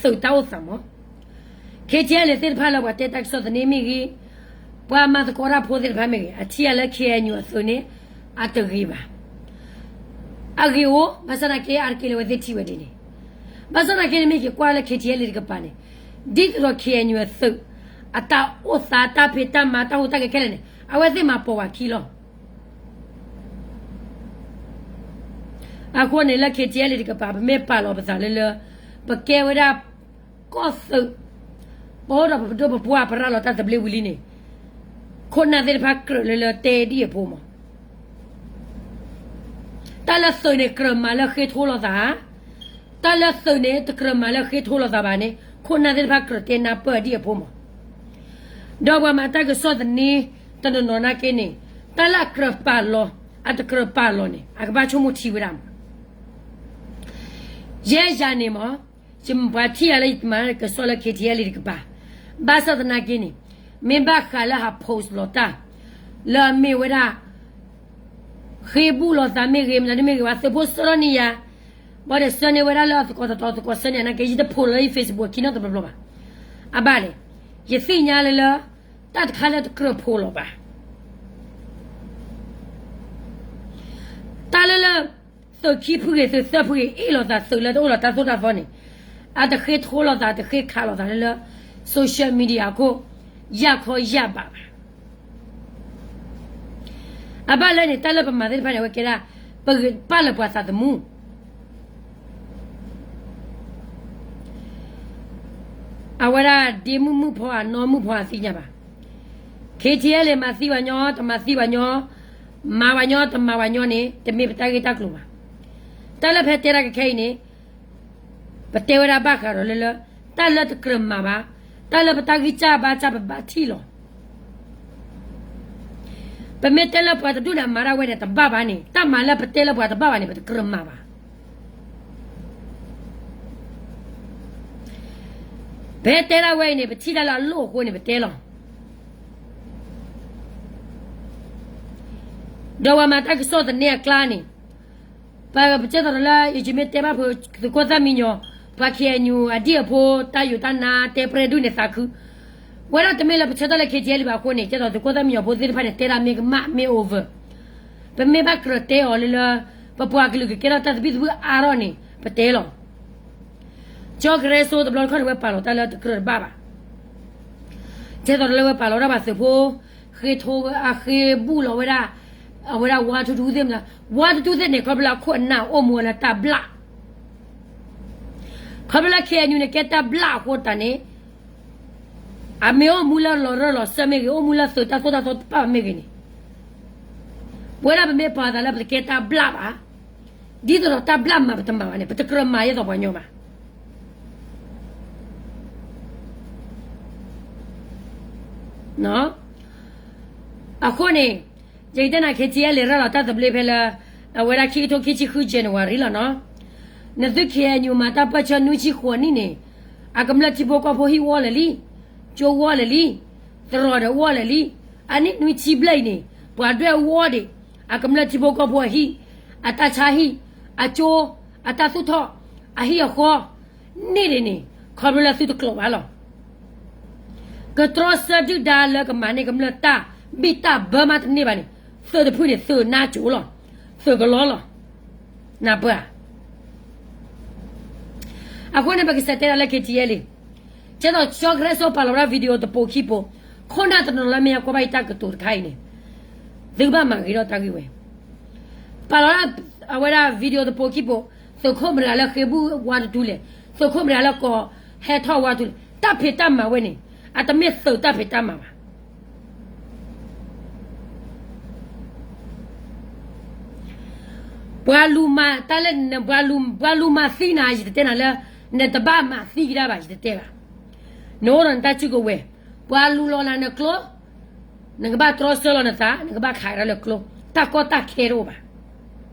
သုးတၢ်အိၣ်သးမး ခ့ၣ်ထံအဲလ်အ့သ့ၣ်တဖၣ်လၢပှၤတဲတၢ်ကစီၣ်သန့မ့ၢ်ဂ့ၤ, ပှၤမၤသကိးတၢ်ဖိသ့ၣ်တဖၣ်မ့ၢ်ဂ့ၤ, အထံၣ်အလၢ ခ့ၣ်အဲၣ်ယူၣ် အသုးန့ၣ် အတဂ့ၤဘၣ်. အဂ့ၢ်အိၣ် ဘၣ်ဆၣ်သနာ်က့ အါတက့ၢ်လၢအဝဲသ့ၣ်ထံၣ်ဝဲဒ်န့ၣ်, ဘၣ်ဆၣ်သနာ်က့န့ၣ် မ့ၢ်က့ၤကွၢ်လၢ ခ့ၣ်ထံအဲလ်အ့ တကပၤန့ၣ် ဒ်သိးဒီး ခ့ၣ်အဲၣ်ယူၣ် အသုး အတၢ်အိၣ်သး တၢ်ဖံးတၢ်မၤ တၢ်ဟူးတၢ်ဂဲၤခဲလၢာ်န့ၣ် အဝဲသ့ၣ်မၤပိာ်ဝဲခံလီၤ. အဃိန့ၣ်လၢ ခ့ၣ်ထံအဲလ်အ့ တကပၤ ပမ့ၢ်ပာ်လီၤပသးလၢလၢ ပကဲဝဲဒၣ် ကီၢ်သုး ပအိၣ်ဒီးပဒိၣ်ပပှၢ် ပရၤလီၤတၢ်သဘျ့ဝံၤလံန့ၣ် ခိၣ်နၢ်သ့ၣ်တဖၣ်ကြၢးလၢလၢတဲဒ်အဖိမး. တၢ်လၢသုးန့ၣ် ကြၢးမၤလၢဃ့ထိလိာ်သး, တၢ်လၢသုးန့ၣ် တကြၢးမၤလၢဃ့ထိလိာ်သးဘၣ်န့ၣ် ခိၣ်နၢ်သ့ၣ်တဖၣ်ကြၢးတဲနၢ်ပၢၢ်ဒ်အဖိမး. ဒီးပှၤမၤတၢ်ကစီၣ်သန့ တနီၤနီၤနာ်က့န့ၣ် တၢ်လၢအကြၢးပာ်လီၤ အတကြၢးပာ်လီၤန့ၣ် အကဘၣ်ဆိကမိၣ်ထံဝဲဒၣ်မး. ယဲယၤန့ၣ်မး ယပှၤထံၣ်ယၤလၢယမၤကစီၣ်လၢ ခ့ၣ်ထံအဲလ်အ့ တကပၤ, ဘၣ်ဆၣ်သနာ်က့န့ၣ် မ့ၢ်ဘၣ်ဃးလၢဟး post လီၤတၢ် လၢအမ့ၢ်ဝဲဒၣ် ဃ့ဘူၣ်လိာ်သးမ့ၢ်ဂ့ၤ မနုၤမ့ၢ်ဂ့ၤ ပှၤသုးဖိဆှၢထီၣ်န့ၢ်ယၤ, ဘၣ်ဒီးဆှၢန့ၢ်ဝဲဒၣ်လၢအသကိးတတီၤသကိးဆှၢန့ၢ် နာ်က့ ယတဖိးလီၤလၢယ Facebook ခံနီတဘျီဘျီဘၣ်. အဘၣ်လဲၣ်, ယသ့ၣ်ညါလၢလၢ တၢ်တခါလၢတကြၢးဖိးလီၤဘၣ်. တၢ်လၢလၢ သုးခံဖုဂ့ၤ သုးသၢဖုဂ့ၤ အ့ၣ်လိာ်သးသုးလၢတအိၣ်လီၤတၢ်သိၣ်တၢ်သီန့ၣ် အတဃ့ထိလိာ်သး တဃ့ခးလိာ်သးလၢလၢ social media ခိၣ် ယၢ်ခီယၢ်ဘးဘၣ်. အဘၣ်လၢန့ၣ် တၢ်လၢပမၤသ့ၣ်တဖၣ်န့ၣ် အဝဲကဲဒၣ် ပဂ့ၤပာ်လၢပှၤသးသမူ အဝဲဒၣ်ဒ့မုၣ်မုၣ်ဖီအနီၢ်မုၣ်ဖီအသ့ၣ်ညါဘၣ်. ခ့ၣ်ထံအဲလ်အ့ မၤသံပှၤညီ တမၤသံပှၤညီ, မၤပှၤညီ တမၤပှၤညီန့ၣ် တမ့ၢ်ပတၢ်ဂ့ၢ်တၢ်ကျိၤဘၣ်. တၢ်လၢဖဲတဲတၢ်ကခဲအံၤန့ၣ် ပတဲဝဲဒၣ်ဘၣ်ဃးဒီးလၢလၢ တၢ်လၢတကြၢးမၤဘၣ်, တၢ်လၢပတၢ်ဂံၢ်စၢ်ဘါစၢ်ပဘၣ်ထံၣ်လီၤ. ပမ့ၢ်တဲလၢပှၤတဒူၣ်န့ၣ် အမၤဒၣ်ဝဲန့ၣ် တဘၣ်ဘၣ်န့ၣ် တၢ်မၤလၢပတဲလၢပှၤတဘၣ်ဘၣ်န့ၣ် ပတကြၢးမၤဘၣ်. ပတဲဒၣ်ဝဲအံၤန့ၣ် ပထံၣ်တၢ်လၢအလိၣ်အဃိန့ၣ် ပတဲလီၤ. ဒီးပှၤမၤတၢ်ကစီၣ်သန့အကျါန့ၣ် ပကဲသိးဒီးလၢ ယမ့ၢ်တဲဘၣ်ဖုးသုးခိၣ်သၣ်မံညီၤ ပှၤ ခ့ၣ်အဲၣ်ယူၣ် အဒံၣ်အဖိ တၢ်ယိာ်တၢ်နါ တဲပြဲဒူၣ်န့ၣ်သးခု ဝဲဒၣ်တမ့ၢ်လၢပဆၢထၢၣ်လၢ ခ့ၣ်ထံအဲလ်အ့ ဘၣ်အဃိန့ၣ် ကဲသိးသုးခိၣ်သၣ်မံညီၤဖိသ့ၣ်တဖၣ်န့ၣ် တဲဒၣ်မ့ၢ်ကမၣ်မ့ၢ် over ပမ့ၢ်ဘၣ်ကြၢးတဲအီၤလၢလၢ ပပှၤကလုာ်ကကဲထီၣ်တၢ်သဘံၣ်သဘုၣ်အါထီၣ်န့ၣ် ပတဲလီၤ. ကၠီကရၢစိတဘျီတခီၣ်န့ၣ် ဝဲပာ်လီၤတၢ်လၢတကြၢးတဘၣ်ဘၣ်. ကဲသိးဒီးလၢဝဲပာ်လီၤဒၣ်ပှၤသုးဖိ ဃ့ထိအဃ့ဘူၣ်လီၤဝဲဒၣ် အဝဲဒၣ်ဝါထူထူသ့ၣ်မနုၤ ဝါထူထူသ့ၣ်န့ၣ် ခီဖျိလၢအခိၣ်အနၢ်အိၣ်မူဝဲလၢတၢ်ဘျၣ် ခီဖျိလၢ ခ့ၣ်အဲၣ်ယူၣ် န့ၣ်ကဲတၢ်ဘျၣ်အဃိတၢ်န့ၣ် အမ့ၢ်အိၣ်မူလၢလီၤရၢၢ်လီၤစၢၢ်မ့ၢ်ဂ့ၤ အိၣ်မူလၢသုးတၢ်သိၣ်တၢ်သီတဖၣ်မ့ၢ်ဂ့ၤန့ၣ် ပဝဲဒၣ်ပမ့ၢ်ပာ်သးလၢပတကဲတၢ်ဘျၣ်ဘၣ် ဒ်သိးဒီးတၢ်ဘျၣ်မၤပတမၤဘၣ်န့ၣ် ပတကြၢးမၤယဲသိးပှၤညီဘၣ်. အဃိန့ၣ် ယကတဲနၤ ခ့ၣ်ထံအဲလ်အ့ ရၤလီၤတၢ်သဘျ့ဖဲလၢ အဝဲဒၣ်ခံကထိခံဆံဃု January လီၤနီၤ. နသု ခ့ၣ်အဲၣ်ယူၣ် မၤတၢ်ပၢၢ်ဆၢနွံဆံဃိးနံၣ်န့ၣ် အကမျၢၢ်ထံဖိကီၢ်ဖိဟံၣ်ဝီလၢာ်လံ, ကၠိဝီလၢာ်လံ, သရိာ်ဒီးဝီလၢာ်လံ. အနံၣ်နွံဆံဘျဲၣ်အံၤန့ၣ် ပှၤဒွဲၣ်ဝီဒံး အကမျၢၢ်ထံဖိကီၢ်ဖိအဟံၣ်, အတၢ်ဆါဟံၣ်, အကၠိ, အတၢ်သူၣ်ထီၣ်, အဟံၣ်အဃီ န့ၢ်ဒံးန့ၣ် ခီဖျိလၢသုတကျိးဘၣ်လီၤ. ကတြီဆၢဒုၣ်ဒါလၢကမၤန့ၢ်ကမျၢၢ်တၢ်ဘံၣ်တၢ်ဘၢမးတန့ၢ်ဘၣ်န့ၣ် သုးတဖုန့ၣ် သုးနါကိၤလီၤ, သုးကလီလီၤ, နၢ်ပၢၢ်ဧါ. အဃိန့ၣ် ပကစးတဲဒၣ်လၢ ခ့ၣ်ထံအဲလ်အ့ ကဲသိးကၠီကရၢစိပာ်လီၤဝဲဒၣ် video တပိာ်ခံပိာ်, ခိၣ်နၢ်တနီၤလၢမ့ၢ်အကွၢ်ဘၣ်ယတၢ်ကတိၤတခါအံၤန့ၣ် သုကဘၣ်မၤဂ့ၤထီၣ်တၢ်ဂ့ၢ်ဝဲ, ပာ်လီၤဒၣ်အဝဲဒၣ် video တပိာ်ခံပိာ်, သုးခိၣ်မတၤလၢဃ့ဘူၣ်ဝါတတူလဲၣ်, သုးခိၣ်မတၤလၢကီၢ်ဟဲထီၣ်ဝါတူလဲၣ်, တၢ်ဖံးတၢ်မၤဝဲန့ၣ် အတမ့ၢ်သုးတၢ်ဖံးတၢ်မၤဘၣ်. ပှၤလူၤမၤတၢ်လၢ ပှၤလူၤမၤသံနၤ ယတတဲနၤလၢ နတဘၣ်မၤသံကဒါဘၣ် ယတတဲဘၣ်. နအိၣ်ဒီးနတၢ်စုကဝဲၤ, ပှၤလူၤလီၤနၤနကျိ, နကဘၣ်တြီဆၢလီၤနသး, နကဘၣ်ခးကဒါလၢကျိ, တၢ်ကီတၢ်ခဲတအိၣ်ဘၣ်.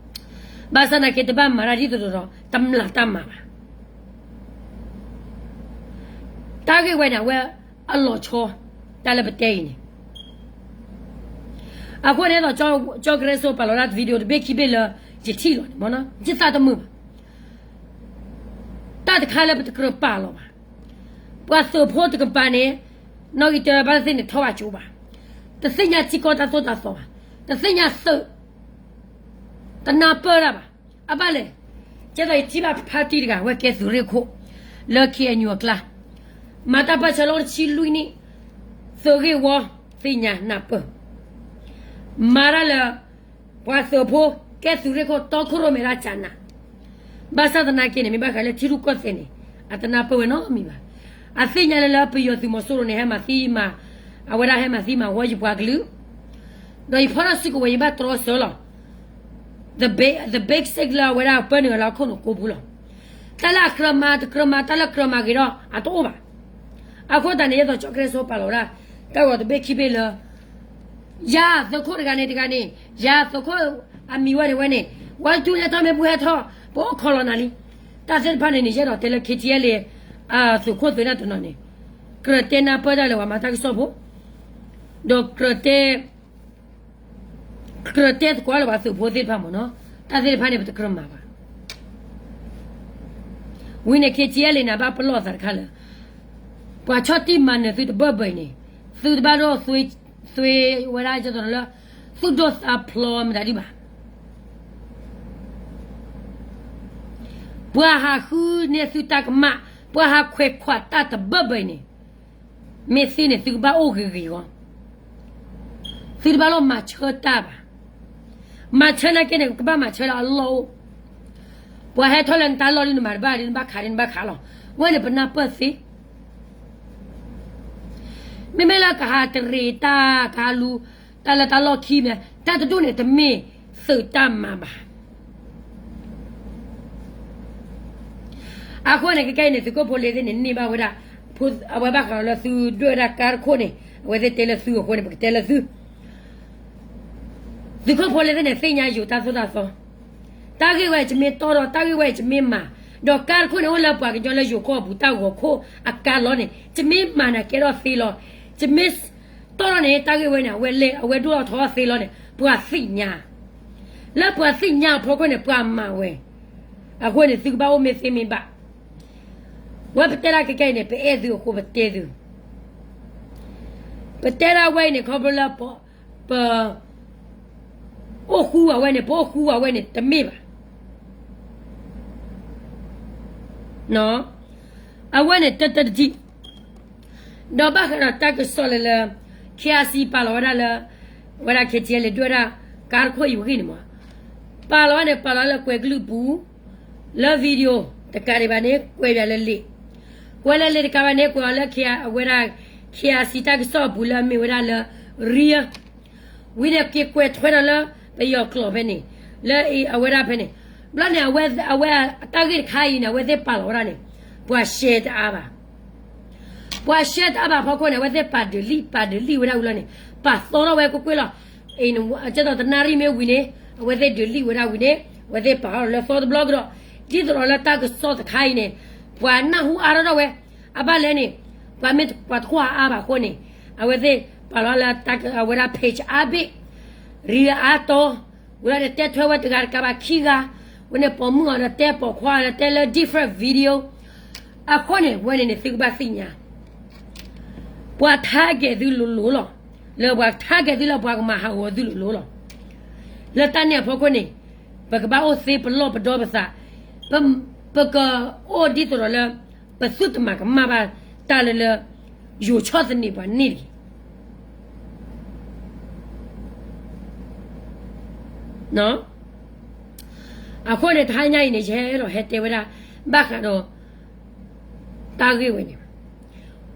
ဘၣ်ဆၣ်သနာ်က့ တဘၣ်မၤတၢ်ဒ်သိးဒီး တမျၢ်တၢ်မၤဘၣ်. တၢ်ဂ့ၢ်ဝဲန့ၣ် အဝဲအလီၤဆီ တၢ်လၢပတဲအံၤန့ၣ်. အဃိန့ၣ်ဒီး ကၠီကရၢစိပာ်လီၤဒၣ် video တဘ့ၣ်ခံဘ့ၣ်လၢ ယထံၣ်လီၤန့ၣ်မ့ၢ်နီၤ ယသးတမုာ်ဘၣ်. တၢ်တခါလၢပတကြၢးပာ်လီၤဘၣ်. ပှၤသုးဖိတကပၤန့ၣ် နီၣ်ဂံၢ်တၢဘၣ်သ့ၣ်န့ၣ် ထီၣ်ဘၣ်ကၠိဘၣ်. တသ့ၣ်ညါထံကီၢ်တၢ်သိၣ်တၢ်သီဘၣ်. တသ့ၣ်ညါသုး တနၢ်ပၢၢ်တၢ်ဘၣ်. အဘၣ်လဲၣ်, ကဲသိးယထံၣ်ဘၣ်ဖါတံၢ်တဂၤ အဝဲကဲသုးရ့ၣ်ခိၣ် လၢ KNU အကျါ, မၤတၢ်ပၢၢ်ဆၢလၢအိၣ်တဆံလွံၢ်နံၣ်, သုးဂ့ၢ်ဝီသ့ၣ်ညါနၢ်ပၢၢ်, မၤတၢ်လၢ ပှၤသုးဖိ ကဲသုးရ့ၣ်ခိၣ်တီခိၣ်ရိၣ်မဲဒၣ်ကၠးနး, ဘၣ်ဆၣ်သနာ်က့န့ၣ် မ့ၢ်ဘၣ်ဃးလၢထံရူၢ်ကီၢ်သဲးန့ၣ် အတနၢ်ပၢၢ်ဝဲနီတမံၤဘၣ်. အသ့ၣ်ညါလၢလၢပယီၤသုးမီၤစိရိၤန့ၣ် ဟဲမၤသံမၤ, အဝဲဒၣ်ဟဲမၤသံမၤဝီယပှၤကလုာ် ဒီးယဖီၣ်ထီၣ်စုကဝဲၤ ယဘၣ်တြီဆၢလီၤ. The basic လၢအဝဲဒၣ်ပၢနုာ်လီၤလၢအခိၣ်နူာ်ကိးပူၤလီၤ. တၢ်လၢအကြၢးမၤတကြၢးမၤ တၢ်လၢကြၢးမၤဂ့ၤဒီးအတအိၣ်ဘၣ်. အဃိသတးန့ၣ် ယဲသိးကၠီကရၢစိပာ်လီၤဝဲဒၣ် တၢ်ဂီၤတဘ့ၣ်ခံဘ့ၣ်လၢ ယၤသုးခိၣ်တဂၤန့ၣ်တဂၤန့ၣ် ယၤသုးခိၣ်အမံၤဝဲန့ၣ်ဝဲန့ၣ် ဝဲတူၢ်လဲၤထီၣ်မ့ၢ်ပှဲၤဟဲထီၣ် ပအိၣ်ခိးလီၤနၤလံ. တၢ်သ့ၣ်တဖၣ်န့ၣ်န့ၣ် ယအဲၣ်ဒိးတဲလၢ KTLA သုးခိၣ်သုးနၢ်တနီၤန့ၣ် ကြၢးတဲနၢ်ပၢၢ်တၢ်လၢပှၤမၤတၢ်ကစီၣ်ဖိ ဒီးကြၢးတဲ ကြၢးတဲသကိးလၢပှၤသုးဖိသ့ၣ်တဖၣ်မ့ၢ်နီၤ, တၢ်သ့ၣ်တဖၣ်န့ၣ် ပတကြၢးမၤဘၣ်. ဝံၤန့ၣ် KTLA န့ၣ် ဘၣ်ပလီၢ်သးတခါလၢ ပှၤဆီၣ်တံၢ်မၤနၢၤသုတဘၢၣ်ဘၢၣ်အံၤန့ၣ် သုတဘၣ်ဒိၣ်သွ့ဝဲဒၣ်ကသိးလၢ သုၣ်ဒိၣ်သးဖျိးမတၤဒံးဘၣ်. ပှၤဟးဃုန့ၢ်သုတၢ်ကမၣ်, ပှၤဟးခွဲးခွးတၢ်တဘၢၣ်ဘၢၣ်အံၤန့ၣ် မ့ၢ်သ့န့ၣ် သုကဘၣ်အိၣ်ဂ့ၤဂ့ၤဂီၢ်, သုတဘၣ်လီၤမၤဆၢတၢ်ဘၣ်. မၤဆၢနာ်က့န့ၣ် ကဘၣ်မၤဆၢလၢအလီၢ်အိၣ်, ပှၤဟဲထီၣ်လၢနတၢ်လီၢ်ဒ်နမၤတဘၣ်ဒ်နဘၣ်ခးဒ်နဘၣ်ခးလီၤ. ဝဲန့ၣ်ပနၢ်ပၢၢ်သ့ မ့မ့ၢ်လၢကဟးတရံးတၢ် ကဟးလူၤတၢ်လၢတၢ်လီၢ်ခံမ့ၢ် တၢ်တဒူၣ်န့ၣ် တမ့ၢ်သုးတၢ်မၤဘၣ်. အဃိန့ၣ် ခဲကနံၣ်အံၤန့ၣ် သုးခိၣ်ဖိလ့သ့ၣ်န့ၣ် န့ၢ်ဘၣ်ဝဲဒၣ် အဝဲဘၣ်ဃးလၢသုဒွဲၣ်ဝဲဒၣ်ကါတခိၣ်န့ၣ် အဝဲသ့ၣ်တဲလၢသုအဃိန့ၣ် ပကတဲလၢသု သုးခိၣ်ဖိလ့သ့ၣ်န့ၣ် သ့ၣ်ညါယိၤတၢ်သိၣ်တၢ်သီ, တၢ်ဂ့ၢ်ဝဲယမ့ၢ်တီၢ်ဒီး တၢ်ဂ့ၢ်ဝဲယမ့ၢ်မၤ, ဒီးကါတခိၣ်န့ၣ် အိၣ်လၢပှၤကညီလၢယိၤကီၢ်ပူၤတၢ်ဂီၤခိၣ်အကါလီၤန့ၣ် ယမ့ၢ်မၤန့ၣ်ကဲထီၣ်သ့လီၤ. ယမ့ၢ်တီၢ်ထီၣ်န့ၣ် တၢ်ဂ့ၢ်ဝဲန့ၣ် အဝဲလဲၤ အဝဲဒိၣ်ထီၣ်ထီသ့လီၤန့ၣ် ပှၤသ့ၣ်ညါ, လၢပှၤသ့ၣ်ညါအဖီခိၣ်န့ၣ် ပှၤမၤဝဲ. အဃိန့ၣ် သုကဘၣ်အိၣ်မ့ၢ်သ့မ့ၢ်ဘၣ်. ဝဲပတဲဒၣ်ခဲကနံၣ်အံၤန့ၣ် ပအဲၣ်သုအဃိပတဲသု, ပတဲဒၣ်ဝဲအံၤန့ၣ် ခီဖျိလၢ ပ အိၣ်ဃူအဝဲန့ၣ် ပအိၣ်ဃူအဝဲန့ၣ် တမ့ၢ်ဘၣ်. အဝဲန့ၣ်တတတထံၣ်, ဒီးဘၣ်ဃးဒီးတၢ်ကစီၣ်လၢလၢ KIC ပာ်လီၤဝဲဒၣ်လၢ ဝဲဒၣ် KTLA ဒွဲၣ်ဒၣ် ကါတခိၣ်အံၤဝဲဂ့ၢ်န့ၣ်မ့ၢ်, ပာ်လီၤဝဲန့ၣ် ပာ်လီၤလၢကွဲၤကလုာ်ပူၤ လၢ video တကးဒံးဘၣ်န့ၣ် ကွဲးဘၣ်လၢလံာ်, ကွဲးလၢလံာ်တကးဘၣ်န့ၣ် ကွဲးအီၤလၢ အဝဲဒၣ် KIC တၢ်ကစီၣ်အပူၤလၢအမ့ၢ်ဝဲဒၣ်လၢ real ဝံၤန့ၣ် က့ၤကွဲးထွဲဒီးလၢ ပယီၤကျိာ်ဖဲန့ၣ်, လၢအဝဲဒၣ်ဖဲန့ၣ်, ဘျီန့ၣ် အဝဲအတၢ်ဂ့ၢ်တခါအံၤန့ၣ် အဝဲသ့ၣ်ပာ်လီၤဝဲဒၣ်န့ၣ် ပှၤ share တအါဘၣ်. ပှၤ share တအါဘၣ်အဖီခိၣ်န့ၣ် အဝဲသ့ၣ်ပာ် delete ပာ် delete ဝဲဒၣ်ဝံၤလီၤန့ၣ် ပာ်သီထီၣ်ဝဲကွ့ၢ်ကွ့ၢ်လီၤ. ကဲသိးတနၣ်ရံၣ်မ့ၢ်ဝံၤန့ၣ် အဝဲသ့ၣ် delete ဝဲဒၣ်ဝံၤန့ၣ် အဝဲသ့ၣ်ပာ်ထီၣ်လၢသီတဘျီကဒီး, ဒ်သိးဒီးလၢတၢ်ကစီၣ်တခါအံၤန့ၣ် ပှၤနၢ်ဟူအါထီၣ်ထီၣ်ဝဲ, အဘၣ်လဲၣ်န့ၣ် ပှၤမ့ၢ်ပှၤတကွၢ်အါဘၣ်အဃိန့ၣ် အဝဲသ့ၣ်ပာ်လီၤလၢအဝဲဒၣ် page အါဘ့ၣ်, ရံအါတီ, ဝဲဒၣ်န့ၣ် တဲထွဲဝဲတဂၤတကးဘၣ်ခံဂၤ, ဝဲန့ၣ်ပိာ်မုၣ်အီၤဒီးတဲပိာ်ခွါအီၤဒီးတဲလၢ different video, အဃိန့ၣ် ဝဲန့ၣ်န့ၣ် သုကဘၣ်သ့ၣ်ညါ ပှၤ target သုလိၤလိၤလီၤ. လၢပှၤ target သုလၢပှၤကမၤဟးဂီၤသုလိၤလိၤလီၤ. လၢတၢ်န့ၣ်အဖီခိၣ်န့ၣ် ပကဘၣ်အိၣ်သ့ပလီၢ်ပဒီပသး, ပကအိၣ်ဒ်သိးဒီးလၢ ပသုတမၤကမၣ်ဘၣ်တၢ်လၢလၢ ယိၤဆီၣ်သနံးပှၤန့ၣ်တဂ့ၤ. အဃိန့ၣ် တဟါညါအံၤန့ၣ် ယဟဲအဲၣ်ဒိးဟဲတဲဝဲဒၣ် ဘၣ်ဃးဒီး တၢ်ဂ့ၢ်ဝဲန့ၣ်,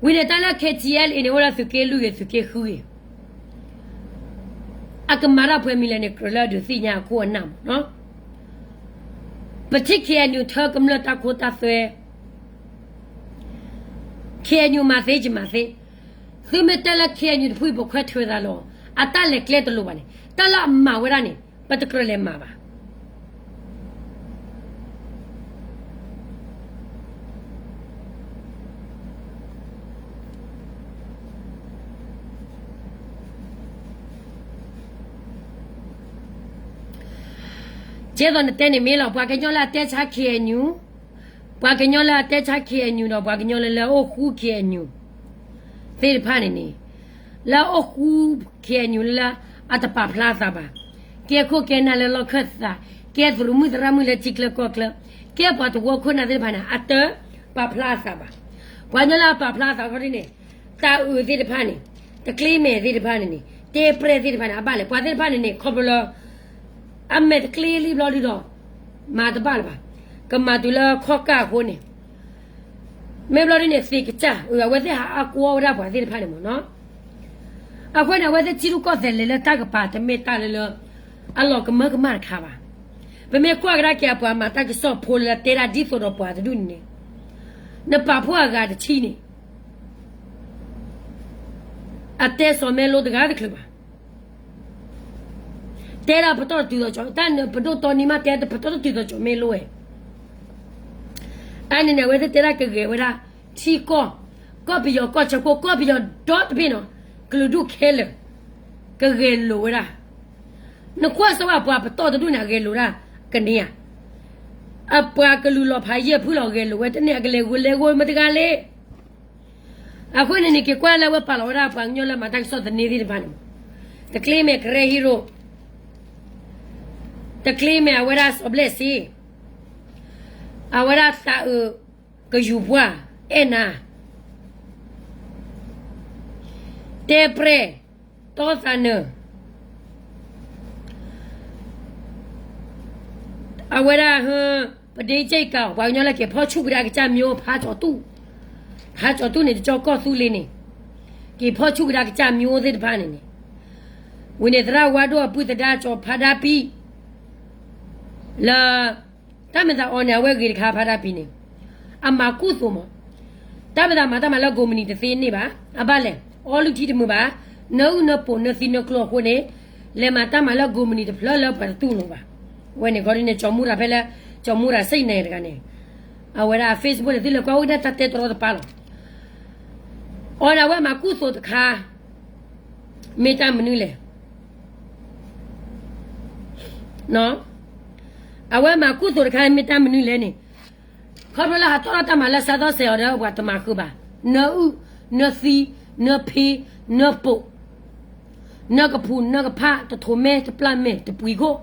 ဝံၤန့ၣ်တၢ်လၢ KTLA အံၤန့ၣ် အိၣ်ဒၣ်သုးက့လွံၢ်ဂ့ၤ သုးက့ဃုဂ့ၤ, အကမၤတၢ်ဖဲမံၤလဲၣ်န့ၣ် ကြၢးလၢအဒုးသ့ၣ်ညါအခိၣ်အနၢ်မ့ၢ်နီၤ, ပထံၣ် KNU ထၢကမျၢၢ်တၢ်ခိတၢ်သွဲ ခ့ၣ်အဲၣ်ယူၣ်မၤသ့ယမၤသ့, သုမ့ၢ်တဲလၢ ခ့ၣ်အဲၣ်ယူၣ်တဖုအံၤ ပိာ်ခွဲးထွဲသးလီၤ, အတၢ်လဲၤကျဲတလိၤဘၣ်န့ၣ် တၢ်လၢအမၤဝဲဒၣ်န့ၣ် ပတကြၢးလဲၤမၤဘၣ်. ကဲသိးနတဲန့ၣ်မ့ၢ်လီၤ, ပှၤကညီလၢအတဲဆါ ခ့ၣ်အဲၣ်ယူၣ်, ပှၤကညီလၢအတဲဆါ ခ့ၣ်အဲၣ်ယူၣ် ဒီး ပှၤကညီလၢလၢအအိၣ်ဃူ ခ့ၣ်အဲၣ်ယူၣ် သ့ၣ်တဖၣ်န့ၣ်န့ၣ်, လၢအအိၣ်ဃူ ခ့ၣ်အဲၣ်ယူၣ် လၢအတပာ်ဖျါအသးဘၣ်, ကဲခိၣ်ကဲနၢ်လၢလီၢ်ခၢၣ်သး, ကဲသရူးမုၣ်သရၣ်မုၣ်လၢထံချၢကီၢ်ချၢ, ကဲပှၤသဝီခိၣ်နၢ်သ့ၣ်တဖၣ်န့ၣ် အတပာ်ဖျါအသးဘၣ်. ပှၤကညီလၢအပာ်ဖျါအသးခီဒ်န့ၣ်, တၢ်အုးသ့ၣ်တဖၣ်န့ၣ်, တကျ့မဲာ်သ့ၣ်တဖၣ်န့ၣ်န့ၣ်, တဲပြဲၢ်သ့ၣ်တဖၣ်န့ၣ် အဘၣ်လဲၣ်, ပှၤသ့ၣ်တဖၣ်န့ၣ်န့ၣ် ခီဖျိလၢ အမဲာ်တကျ့လံဘျီဒုဒီး မၤတဘၣ်လၢၤဘၣ်, ကမၤတုၤလၢခီၣ်ကၢ်အဃိန့ၣ်, မ့ၢ်ဘျီဒုန့ၣ် သ့ၣ်ကစၢ် အဝဲသ့ၣ်ဟးအါကွီဝဲဒၣ်ပှၤသ့ၣ်တဖၣ်န့ၣ်မ့ၢ်နီၤ. အဃိန့ၣ် အဝဲသ့ၣ်ထံရူၢ်ကီၢ်သဲးလဲၤလၢတၢ်ကပၤ တမ့ၢ်တၢ်လၢလၢ အလီၤကမၢကမၣ်တခါဘၣ်. ပမ့ၢ်ကွၢ်ကဒါက့ၤအပှၤမၤတၢ်ကစီၣ်ဖိလၢတဲဒၣ်ဒ်သိးဒီးပှၤတဒူၣ်န့ၣ်န့ၣ်, နပာ်ဖှိၣ်အဂၤတဆံန့ၣ် အတဲစီၤမဲလိတဂၤတချုးဘၣ်. တဲဒၣ်ပတီၢ်တတုၤသိးကၠီ, တၢ်နပဒိၣ်တီနံၤမး တဲပတီၢ်တတုၤသိးကၠီၤမ့ၢ်လိဝဲ. အန့ၣ်န့ၣ် အဝဲသ့ၣ်တဲဒၣ်ကဂဲၤဝဲဒၣ် ထံကီၢ်, ကီၢ်ပယီၤကီၢ်ဆၢဖိ ကီၢ်ပယီၤဒီတဘ့ၣ်နီၤ, ကလုာ်ဒူၣ်ခဲလၢာ် ကဂဲၤလိာ်ဝဲဒၣ်. နကွၢ်စၢၤဝဲပှၤပတီၢ်တဒူၣ်န့ၣ် အဂဲၤလိာ်ဒၣ်ကန့ၢ်ဧါ. အပှၤကလုာ်လီၤဖးယဲၢ်ဖုလီၤ ဂဲၤလိာ်ဝဲတန့ၢ် အကလဲၤဂိၤလဲၤဂိၤမတၤတဂၤလဲၣ်. အဃိန့ၣ်န့ၣ် က့ၤကွၢ်လၢအဝဲပာ်လီၤဝဲဒၣ်ပှၤကညီလၢမၤတၢ်ကစီၣ်သန့သ့ၣ်တဖၣ်န့ၣ်, တကျ့မဲာ်ကရၢဟံရိ, တကျ့မဲာ်အဝဲဒၣ်စီၤဘျဲၣ်စ့, အဝဲဒၣ်သးအုးကယူၤပှၢ်အဲၣ်နၤ, တဲပြဲၢ်တီသးနၢၤ အဝဲဒၣ်ဟၢ ပဒ့ကၠဲၣ်ကၤ ပှၤကညီလၢက့ၤဖီၣ်ဆူၣ်ကဒါကစၢ်မၠိ ဖးကၠီၤတူၣ်, ဖးကၠီၤတူၣ်န့ၣ် တကၠီကီၢ်သူလ့ၤန့ၣ်, က့ၤဖီၣ်ဆူၣ်ကဒါကစၢ်မၠိသ့ၣ်တဖၣ်န့ၣ်န့ၣ်, ဝံၤန့ၣ်သရၣ်ဝါဒိၣ်အပုၢ်သဒါကၠီၤဖးဒါပံၤ လၢ တၢ်မ့ၢ်သးအီၤန့ၣ် အဝဲဂ့ၤတခါဖးဒါပံၤန့ၣ်, အမၤကူၣ်သိးမး, တၢ်မ့ၢ်သးမၤတၢ်မၤလၢကိးမုၢ်နံၤတသ့န့ၣ်ဘၣ်, အဘၣ်လဲၣ်, အီလုၢ်ထံတမုာ်ဘၣ်, နၢအုၣ်နၢပိာ်နၢသံနၢကျိအဃိန့ၣ်, လဲၤမၤတၢ်မၤလၢကိးမုၢ်နံၤတဖျၢၣ်လၢပှၤတတူၢ်လိာ်ဘၣ်. ဝဲန့ၣ်ခီဒ်န့ၣ် ကၠီၤမူရၤဖဲလၢ ကၠီၤမူရၤစ့ၣ်နဲတဂၤန့ၣ်, အဝဲဒၣ် Facebook န့ၣ် သုလဲၤကွၢ်အိၣ်ဒၣ်တၢ်တဲတရီတပါလီၤ. အီၤန့ၣ် အဝဲမၤကူၣ်သိးတခါ မ့ၢ်တၢ်မနုၤလဲၣ်. အဝဲမၤကူၣ်သိးတခါ မ့ၢ်တၢ်မနုၤလဲၣ်န့ၣ်, ခီဖျိလၢဟးတီၣ်ထီၣ်တၢ်မၤလၢစးသီၣ်စဲးအီၤဒီး ပှၤတမၤဃုာ်ဘၣ်, နၢအုၣ်, နၢသံ, နၢဖ့, နၢပိာ်, နၢကဖူး, နၢကဖၣ်, တထိးမဲာ်, တပျၢ်မဲာ်, တပှံၤခိၣ်,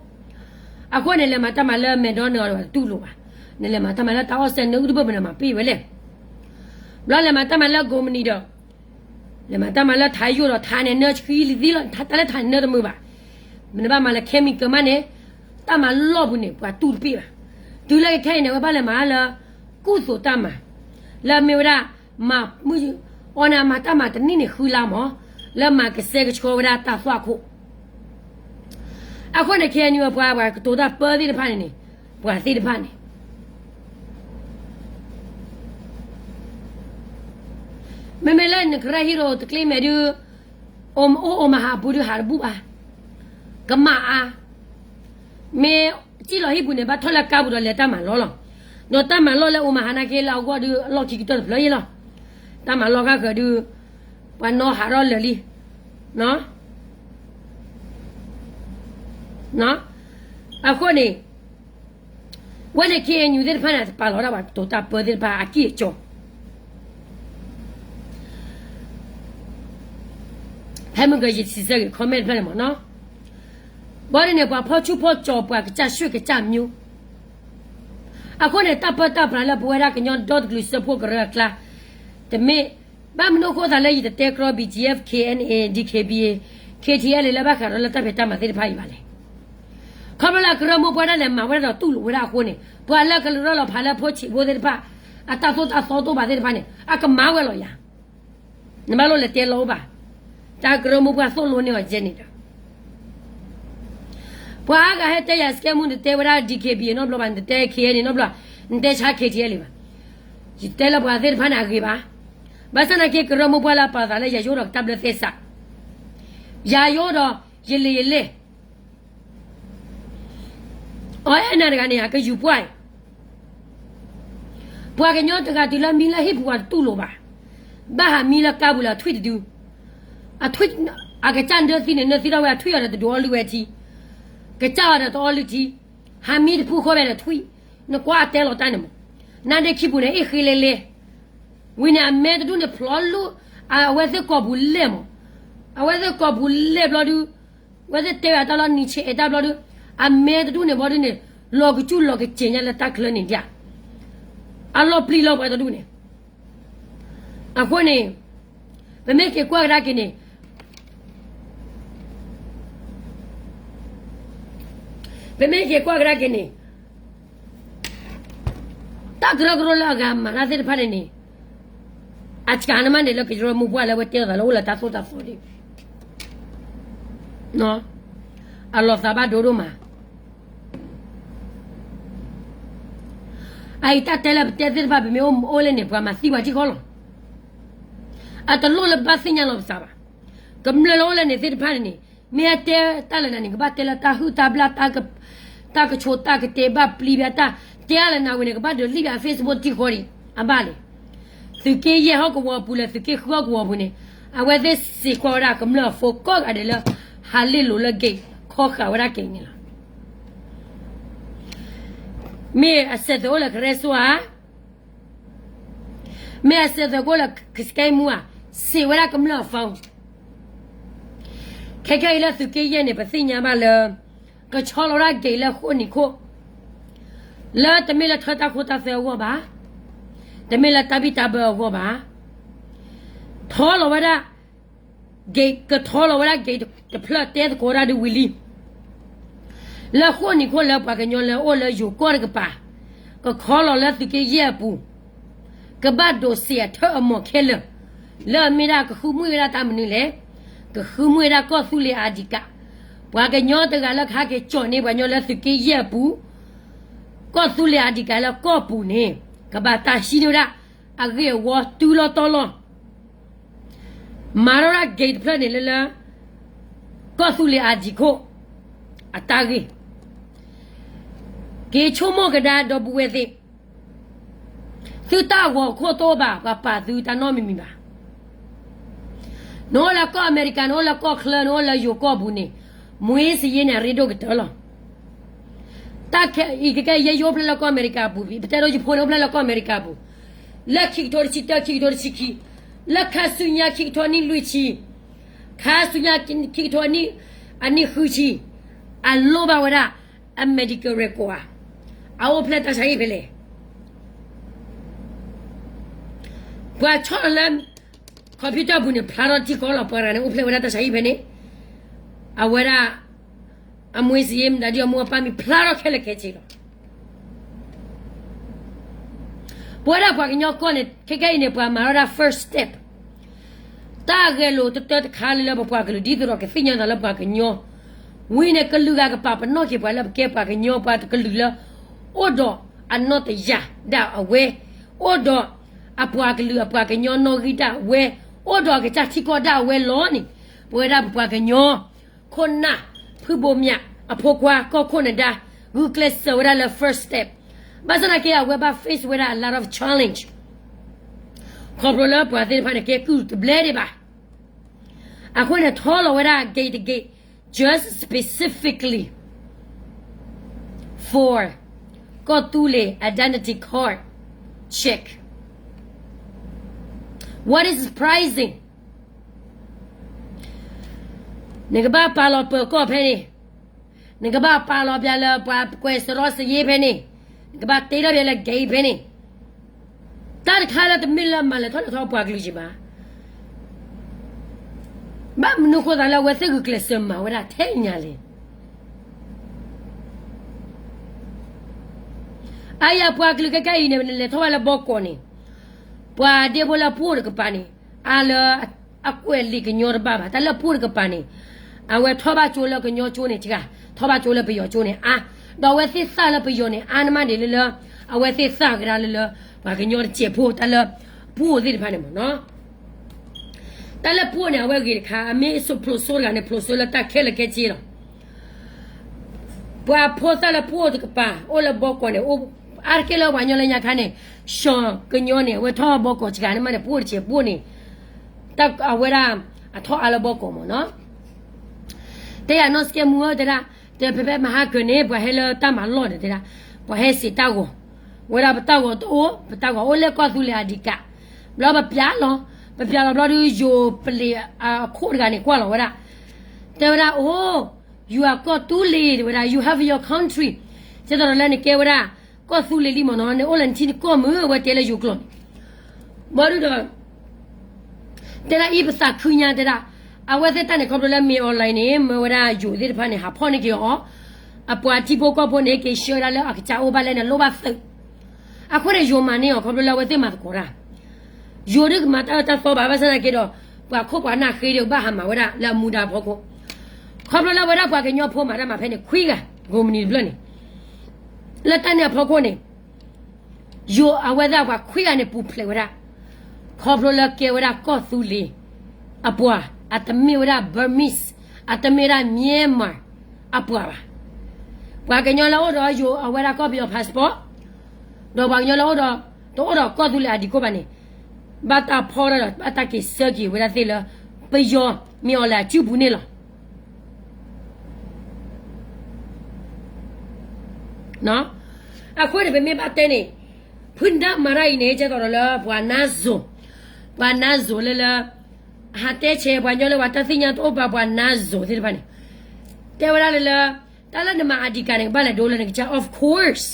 အဃိန့ၣ် လဲၤမၤတၢ်မၤလၢမဲာ်ဒီနၢၤအီၤဒီး ပှၤတတူၢ်လိာ်ဘၣ်. နလဲၤမၤတၢ်မၤလၢတၢ်အီၣ်စဲး နၢအုၣ်တဘၣ် ပနမၤပ့ၢ်ဝဲလဲၣ်. ဘျီလဲၤမၤတၢ်မၤလၢကိးမုၢ်နံၤဒီး လဲၤမၤတၢ်မၤလၢထးယိာ်ဒီး ထးန့ၣ်နၢဆှံလံသံလီၤ, တၢ်လၢထးန့ၣ်နၢတမုာ်ဘၣ်. မ့ၢ်နဘၣ်မၤလၢ chemical မးန့ၣ်, တၢ်မၤလီၢ်ပူၤန့ၣ် ပှၤတူၢ်တပ့ၢ်ဘၣ်. တုၤလၢခဲအံၤန့ၣ် အဝဲဘၣ်လဲၤမၤလၢ ကူၣ်သိးတၢ်မၤ, လၢအမ့ၢ်ဝဲဒၣ် မၤမုၢ်, အီၤန့ၣ် အမၤတၢ်မၤတနံၣ်န့ၣ် ဃုလါမး, လၢမၤကစဲကဆှီဝဲဒၣ်တၢ်သွၣ်ခိၣ် အဃိန့ၣ် ခဲအံၤန့ၣ် ပှၤ ပှၤကတိၤတၢ်ပၢသ့ၣ်တဖၣ်န့ၣ်န့ၣ်, ပှၤသ့ၣ်တဖၣ်န့ၣ် မ့မ့ၢ်လၢနကရၢဟံရိတကျ့မဲာ်ဒုး, အိၣ် Omaha အပူၤဒုးဟးတဘူၣ်ဘၣ်, ကမၣ်အါ, မ့ၢ်စံၣ်လီၤဟံၣ်ပူၤန့ၣ် ဘၣ်ထီၣ်လၢကါပူၤဒီးလဲၤတၢ်မၤလီၢ်လီၤ. ဒီးတၢ်မၤလီၢ်လၢ Omaha နာ်က့လၢအဂီၢ်ဒုး အလီၢ်ခံကတၢၢ်တဖျၢၣ်ယဲလီၤ. တၢ်မၤလီၢ်ခါဃၢၤဒုး, ပှၤနီၢ်ဟးထီၣ်လၢာ်လံ အဃိန့ၣ်, ဝဲန့ၣ် ခ့ၣ်အဲၣ်ယူၣ်သ့ၣ်တဖၣ်န့ၣ် ပာ်လီၤဒၣ်ပှၤကတိၤတၢ်ပၢသ့ၣ်တဖၣ်အကံၢ်အကီ, ဖဲမုၢ်ကယံာ်ဆံးစၢ်ဂ့ၤ comment တဖျၢၣ်န့ၣ်မ့ၢ်နီၤ, ဘၣ်ဒ်န့ၣ် ပှၤဖီၣ်ဆူၣ်ဖီၣ်ကၠီၤပှၤကစၢ်ဆှံကစၢ်မၠိ အဃိန့ၣ် တၢ်ပၢတၢ်ပြးလၢပဝဲဒၣ်ကညီဒီတကလုာ်စၢဖှိၣ်ကရၢအကျါ, တမ့ၢ်, ဘၣ်မနုၤအဃိသးလၢယတတဲကြီ BGF, KNA, DKBA, KTLA လၢဘၣ်ဃးဒီးလၢတၢ်ဖံးတၢ်မၤသ့ၣ်တဖၣ်အံၤဘၣ်လဲၣ်. ခီဖျိလၢအကရၢမိၢ်ပှၢ်ဒၣ်လဲာ်မၤဝဲဒၣ်ဒီးတူၢ်လိာ်ဝဲဒၣ်အဃိန့ၣ် ပှၤလၢကရၢလီၤဖးလၢဖိဆံးဖိသ့ၣ်တဖၣ် အတၢ်သိၣ်တၢ်သီတိၢ်ဘၣ်သ့ၣ်တဖၣ်န့ၣ် အကမၤဝဲလီၤယၤ နဘၣ်လိၣ်လဲၤတဲလီၤအိၣ်ဘၣ်. တၢ်ကရၢမိၢ်ပှၢ်သိၣ်လိန့ၢ်အီၤကဲန့ၣ်ဒီး ပှၤအါဂၤဟဲတဲယၤ စကဲမူ နတဲဝဲဒၣ် DKBA နီတဘျီဘၣ်, နတဲ KNA နီတဘျီ, နတဲဆါ KTLA ဘၣ်. ယတဲလၢပှၤသ့ၣ်တဖၣ်န့ၣ်အဂ့ၤဘၣ်. ဘၣ်ဆၣ်သနာ်က့ ကရၢမိၢ်ပှၢ်လၢအပာ်သးလၢ ယၤယအိၣ်ဒီးကတၢ်ဘျၢသဲစး, ယၤယအိၣ်ဒီးယလံာ်ယလဲၢ်, အီအဲၣ်နၤတဂၤန့ၣ် အကယူၤပှၢ်အံၤ, ပှၤကညီတဂၤတုၤလၢမံလၢဟံၣ်ပူၤ ပှၤတတူၢ်လိာ်ဘၣ်, ဘၣ်ဟးမံလၢကါပူၤလၢအထွံၣ်တဒု, အထွံၣ်, အကစၢ်နၢသံန့ၣ် နၢသံထီၣ်ဝဲအထွံၣ်အီၤဒီးတဒိးအီလုၢ်ဝဲထံ, ကစၢ်အီၤဒီးတအီလုၢ်ထံ, ဟးမံတဖုဃီဝဲဒီးထွံၣ်, နကွၢ်အတဲလီၤတၢ်န့ၣ်မး, နါဒ့ခံပူၤန့ၣ် အ့ၣ်ဃ့လဲလဲ, ဝံၤန့ၣ် အမဲတဒူၣ်န့ၣ်ဖျီလူ, အဝဲသ့ၣ်ကိာ်ပူၤလဲၢ်မး, အဝဲသ့ၣ်ကိာ်ပူၤလဲၢ်ဘျီဒု, အဝဲသ့ၣ်တဲဝဲတၢ်လီၤနံၤဆဲးအဲၣ်တၢ်ဘျီဒု, အမဲတဒူၣ်န့ၣ်ဘျီဒုန့ၣ်, လီၤကစူၣ်လီၤကစဲၤညါလၢတၢ်ချၢန့ၣ်ဒၣ်, အလီၤပျံၤလီၤပှၤတဒူၣ်န့ၣ်, အဃိန့ၣ်, ပမ့ၢ်က့ၤကွၢ်ကဒါက့ၤန့ၣ် ပမ့ၢ်က့ၤကွၢ်ကဒါက့ၤန့ၣ်, တၢ်ကရၢကရိလၢအဂၤမၤတၢ်သ့ၣ်တဖၣ်န့ၣ်န့ၣ်, အစှၤနမးန့ၣ်လၢကရၢမိၢ်ပှၢ်လၢအဝဲတဲအသးလၢအိၣ်လၢတၢ်သိၣ်တၢ်သီဒံး, အလီၤသးဘၣ်ဒိဒိၣ်မး. အအံၤတၢ်တဲလၢပတဲသ့ၣ်တဖၣ် ပမ့ၢ်အိၣ်လဲၣ်န့ၣ် ပှၤမၤသံပှၤထံကီၢ်လီၤ. အတလိၣ်လၢဘၣ်သ့ၣ်ညါလီၤပသးဘၣ်. ကမျၢၢ်လၢအိၣ်လၢန့ၣ်သ့ၣ်တဖၣ်န့ၣ်န့ၣ်, မ့ၢ်အတဲတၢ်လၢနၤန့ၣ် ကဘၣ်တဲလၢတၢ်ဟုၣ်တၢ်ဘျၣ်, တၢ်ကဆိးတၢ်ကတဲာ်ဘၣ်ပျံၤဘၣ်တၢ်, တဲအါလၢနၤဝံၤန့ၣ် ကဘၣ်ဒုးလံၣ်ဘၣ် Facebook ထံဃီဒံး, အဘၣ်လဲၣ်. သုးက့ယဲၢ်ဟီၣ်ကဝီၤပူၤလၢသုးက့ဃုဟီၣ်ကဝီၤပူၤန့ၣ်, အဝဲသ့ၣ်စံးကွၢ်ဝဲဒၣ်ကမျၢၢ်အဖိကိးဂၤဒဲးလၢ ဟးလ့ၣ်လိၤလၢ gate ခီဃာ်ဝဲဒၣ် gate န့ၣ်လီၤ. မ့ၢ်အစဲးသွဲၣ်အိၣ်လၢကရၢစိဧါ, မ့ၢ်အစဲးသွဲၣ်ကအိၣ်လၢကစကဲမူဧါ, စံးဝဲဒၣ်ကမျၢၢ်အ phone. ခဲခဲအံၤလၢသုးက့ယဲၢ်န့ၣ် ပသ့ၣ်ညါဘၣ်လၢ ကဆီလီၤဝဲဒၣ် gate လၢဃိၣ်နံၤခိၣ်, လၢတမ့ၢ်လၢထၢတၢ်ခိတၢ်သွဲအဂီၢ်ဘၣ်, တမ့ၢ်လၢတၢ်ဘံၣ်တၢ်ဘၢအဂီၢ်ဘၣ်, ထီလီၤဝဲဒၣ် gate, ကထီလီၤဝဲဒၣ် gate တဖျၢၣ်တဲသကိးဒၣ်ဒုးဝံၤလံ. လၢဃိၣ်နံၤခိၣ်လၢပှၤကညီလၢအအိၣ်လၢယိၤကီၢ်တကပၤ, ကခီလီၤလၢသုးက့ယဲၢ်အပူၤ, ကဘၣ်ဒိးစံးအထၢၣ်အမီၤခဲလၢာ်, လၢအမ့ၢ်ဒၣ်ကဃုမုၢ်ဝဲဒၣ်တၢ်မနုၤလဲၣ်, ကဃုမုၢ်ဝဲဒၣ်ကီၢ်သူလ့ၤ ID card, ပှၤကညီတဂၤလၢကဟဲက့ၤကၠီၣ်န့ၢ်ပှၤကညီလၢသုးက့ယဲၢ်အပူၤ, ကီၢ်သူလ့ၤ ID card လၢကီၢ်ပူၤန့ၣ်, ကဘၣ်တၢ်ဟံးန့ၢ်ဝဲဒၣ် အဂ့ၢ်အဝီတုၤလီၤတီၤလီၤ. မၤထီၣ်ဝဲဒၣ် gate တဖျၢၣ်န့ၣ်လၢလၢ ကီၢ်သူလ့ၤ ID card အတၢ်ဂ့ၢ်, က့ၤဆိကမိၣ်ကဒါဒီပုၢ်ဝဲၢ်သ့ၣ်, သုတၢ်ဂီၤခိၣ်တအိၣ်ဘၣ် ပှၤပာ်သုတၢ်နီတမံၤမံၤဘၣ်. နအိၣ်လၢကီၢ်အမဲရကၤ, နအိၣ်လၢကီၢ်ချၢ, နအိၣ်လၢယိၤကီၢ်ပူၤန့ၣ်, မွေးစာရင်းန့ၣ် အရ့ဒိၣ်ကတၢၢ်လီၤ. တၢ်ခဲအံၤ ခဲခဲအံၤ ယဲယအိၣ်ဖျဲၣ်လၢကီၢ်အမဲရကၤအပူၤ, ပတဲဒိယဖိန့ၣ် အိၣ်ဖျဲၣ်လၢကီၢ်အမဲရကၤအပူၤ, လၢခံကထိတဆံတၢ ခံကထိတဆံခံ, လၢခါဆူညါခံကထိနံၣ်လွံၢ်ဆံ, ခါဆူညါခံကထိနံၣ်, အနံၣ်ဃုဆံ, အလိၣ်ဘၣ်ဝဲဒၣ် အ medical record ဧါ, အအိၣ်ဖျဲၣ်တၢ်ဆါဟံၣ်ဖဲလဲၣ်. ပှၤဆီၣ်လီၤလၢ computer ပူၤန့ၣ် ဖျါထီၣ်ထံကီၢ်လီၤ. ပှၤတဂၤန့ၣ် အိၣ်ဖျဲၣ်ဝဲဒၣ်တၢ်ဆါဟံၣ်ဖဲန့ၣ်, အဝဲဒၣ် အမွေးစာရင်း မတၤဒ်အမိၢ်အပၢ်မံၤ ဖျါထီၣ်ခဲလၢာ်ခဲဆ့လီၤ. ပဝဲဒၣ်ပှၤကညီကီၢ်န့ၣ် ခဲခဲအံၤန့ၣ် ပှၤမၤထီၣ်ဒၣ် first step တၢ်ဂဲၤလိာ်တတၢတခါလၢလၢပပှၤကလုာ် ဒ်သိးဒီးကသ့ၣ်ညါသးလၢပှၤကညီ, ဝံၤန့ၣ် ကလုာ်ဂၤကပာ်ပနီၣ်က့ၤပှၤလၢပကဲပှၤကညီ ပှၤတကလုာ်လၢ အိၣ်ဒီးအနီၢ်တယၢ်ဒၣ်အဝဲ, အိၣ်ဒီးအပှၤကလုာ်အပှၤကညီနီၣ်ဂံၢ်ဒၣ်အဝဲ, အိၣ်ဒီးအကစၢ်ထံကီၢ်ဒၣ်အဝဲလီၤန့ၣ်, ပဝဲဒၣ်ပပှၤကညီ ခိၣ်နၢ် ဖုဘိးမၠး အဖိခွါ ကီၢ်ခိၣ်နဒါ ဂုာ်ကျဲးစၢးဝဲဒၣ်လၢ first step, ဘၣ်ဆၣ်သနာ်က့ အဝဲဘၣ် face ဝဲဒၣ် a lot of challenge ခီဖျိလၢပှၤသ့ၣ်တဖၣ်န့ၣ် ကဲကုၢ်တဘျဲဒံးဘၣ်. အဃိန့ၣ် ထီလီၤဝဲဒၣ် gate တ gate just specifically for ကီၢ်သူလ့ၤ identity card check. What is the pricing? နကဘၣ်ပာ်လီၤပၢၤကီၢ်ဖဲန့ၣ်, နကဘၣ်ပာ်လီၤပျးလၢပှၤကွဲးစရီစယ့ဖဲန့ၣ်, နကဘၣ်တ့ထီၣ်ပျးလၢ gate ဖဲန့ၣ်, တၢ်တခါလၢတမ့ၢ်လၢမၤလဲၤထီၣ်လဲၤထီပှၤကလုာ်က့ၤဘၣ်. ဘၣ်မနုၤဃိသးလၢအဝဲသ့ၣ်ဂုာ်ကျဲးစၢးမၤဝဲဒၣ်ထဲညါလဲၣ်. အါယၤပှၤကလုာ်ခဲခဲအံၤန့ၣ် နလဲၤထီၣ်ဝဲလၢဘီကီးန့ၣ်, ပှၤဒ့ဖိလၢပှိၢ်တကပၤန့ၣ်, အါလၢအကွဲးလံာ်ကညီတဘၣ်ဘၣ်. တၢ်လၢပှိၢ်တကပၤန့ၣ်, အဝဲထီၣ်ဘၣ်ကၠိလၢကညီကၠိန့ၣ်တဂၤ, ထီၣ်ဘၣ်ကၠိလၢပယီၤကၠိန့ၣ်အါ, ဒီးအဝဲသ့ၣ်သၣ်လၢပယီၤန့ၣ် အါနမးဒ်လၢလၢ, အဝဲသ့ၣ်သၣ်ကဒါလၢလၢ, ပှၤကညီတစဲးဖိတၢ်လၢပှိၢ်သ့ၣ်တဖၣ်န့ၣ်မ့ၢ်နီၤ. တၢ်လၢပှိၣ်န့ၣ် အဝဲဂ့ၤတခါ, အမ့ၢ်စိၣ်ဖျိးစိတဂၤန့ၣ် ဖျိးစိလၢတၢ်ခဲလၢာ်ခဲဆ့လီၤ. ပှၤဖိသၣ်လၢပှိၣ်တကပၤ အိၣ်လၢဘီကီးန့ၣ် အါတက့ၢ်လၢပှၤကညီလၢညါခါန့ၣ်, စီၤကညီန့ၣ် အဝဲထီၣ်ဘီကီးစှၤန့ၣ်မးန့ၣ် ပှိၣ်တဆဲးပှိၣ်န့ၣ်, အဝဲဒၣ် အထီၣ်အါလၢဘီကီးမးနီၤ. တဲယၤနီၢ်စကဲမူဧၢ တဲဒၣ်, တဲဖဲဖဲမဟါကၢၤန့ၣ် ပှၤဟဲလၢတၢ်မၤလီၢ်န့ၣ် တဲဒၣ်, ပှၤဟဲစံးတၢ်ဂီၤ, ဝဲဒၣ်ပတၢ်ဂီၤတအိၣ်, ပတၢ်ဂီၤအိၣ်လၢကီၢ်သူလ့ၤအဒံးကး, ဘျီပပျးလီၤ, ပပျးလီၤဘျီဒီး ယိၤပလံၤအခိၣ်တဂၤန့ၣ် ကွၢ်လီၤဝဲဒၣ်, တဲဝဲဒၣ်, အိၣ်, ယွၤကီၢ်သူလ့ၤ တဲဝဲဒၣ်, you have your country, ကဲသိးဒီးလၢနကဲဝဲဒၣ် ကီၢ်သူလ့ၤလံမးနီၤ, နအိၣ်လၢနထံနကီၢ်မုၢ် အဝဲတဲလၢယိၤကျိာ်န့ၣ်, ဘၣ်ဒုဒီး တဲဒၣ်အံၤပသးခုညါတဲဒၣ်, အဝဲသ့ၣ်တၢ်န့ၣ် ခီဖျိလၢမ့ၢ် online န့ၣ် မၢဝဲဒၣ်ယိၤသ့ၣ်တဖၣ်န့ၣ် ဟးဖီၣ်န့ၢ်က့ၤအီၤ, အပှၤထံဖိကီၢ်ဖိန့ၣ် က့ၤဆှၢဝဲဒၣ်လၢအကစၢ်အိၣ်ဘၣ်လဲၣ်န့ၣ် လိၣ်ဘၣ်သုး, အဃိန့ၣ် ယိၤမၤန့ၢ်အီၤ ခီဖျိလၢအဝဲသ့ၣ်မၤသကိးတၢ်, ယိၤဒုကမၤတၢ်အၢတၢ်သီဘၣ် ဘၣ်ဆၣ်သနာ်က့ဒီး ပှၤခိၣ်ပှၤနၢ်ဃ့ဒီးဘၣ်ဟးမၤဝဲဒၣ်လၢအမူဒါအဖီခိၣ်, ခီဖျိလၢဝဲဒၣ်ပှၤကညီဖိမၤတၢ်မၤဖဲန့ၣ် ခွံဂၤ, ကိးမုၢ်နံၤတဖျၢၣ်န့ၣ်, လၢတၢ်န့ၣ်အဖီခိၣ်န့ၣ် ယိၤအဝဲသ့ၣ်ပှၤခွံဂၤန့ၣ် ပူၤဖျဲးဝဲဒၣ်, ခီဖျိလၢကဲဝဲဒၣ်ကီၢ်သူလ့ၤအပှၤ, အတမ့ၢ်ဝဲဒၣ် Burmese, အတမ့ၢ်ဝဲဒၣ် Myanmar အပှၤဘၣ်. ပှၤကညီလၢအိၣ်ဒီးယိၤအဝဲဒၣ်ကီၢ်ပယီၤ passport, ဒီးပှၤကညီလၢအိၣ်ဒီး, တအိၣ်ဒီးကီၢ်သူလ့ၤအဒံးခိၣ်ဘၣ်န့ၣ်, ဘၣ်တၢ်ဖီၣ်ဒၣ်ဒီး ဘၣ်တၢ်က့ၤဆှၢက့ၤဝဲဒၣ်သ့ၣ်လၢ ပယီၤမ့ၢ်အီၤလဲၤအစုပူၤန့ၣ်လီၤ. အဃိန့ၣ် ပမ့ၢ်ဘၣ်တဲန့ၣ်, ဖုနဒၣ်မၤတၢ်အံၤန့ၣ် ကဲသိးဒီးလၢပှၤနါစိၤ, ပှၤနါစိၤလၢလၢ ဟးတဲဆဲးပှၤကညီလၢပှၤတၢ်သ့ၣ်ညါတအိၣ်ဘၣ် ပှၤနါစိၤသ့ၣ်တဖၣ်န့ၣ်, တဲဝဲဒၣ်လၢလၢ, တၢ်လၢနမၤ ID card န့ၣ် ကဘၣ်လဲၤဒိလၢနကစၢ်, of course,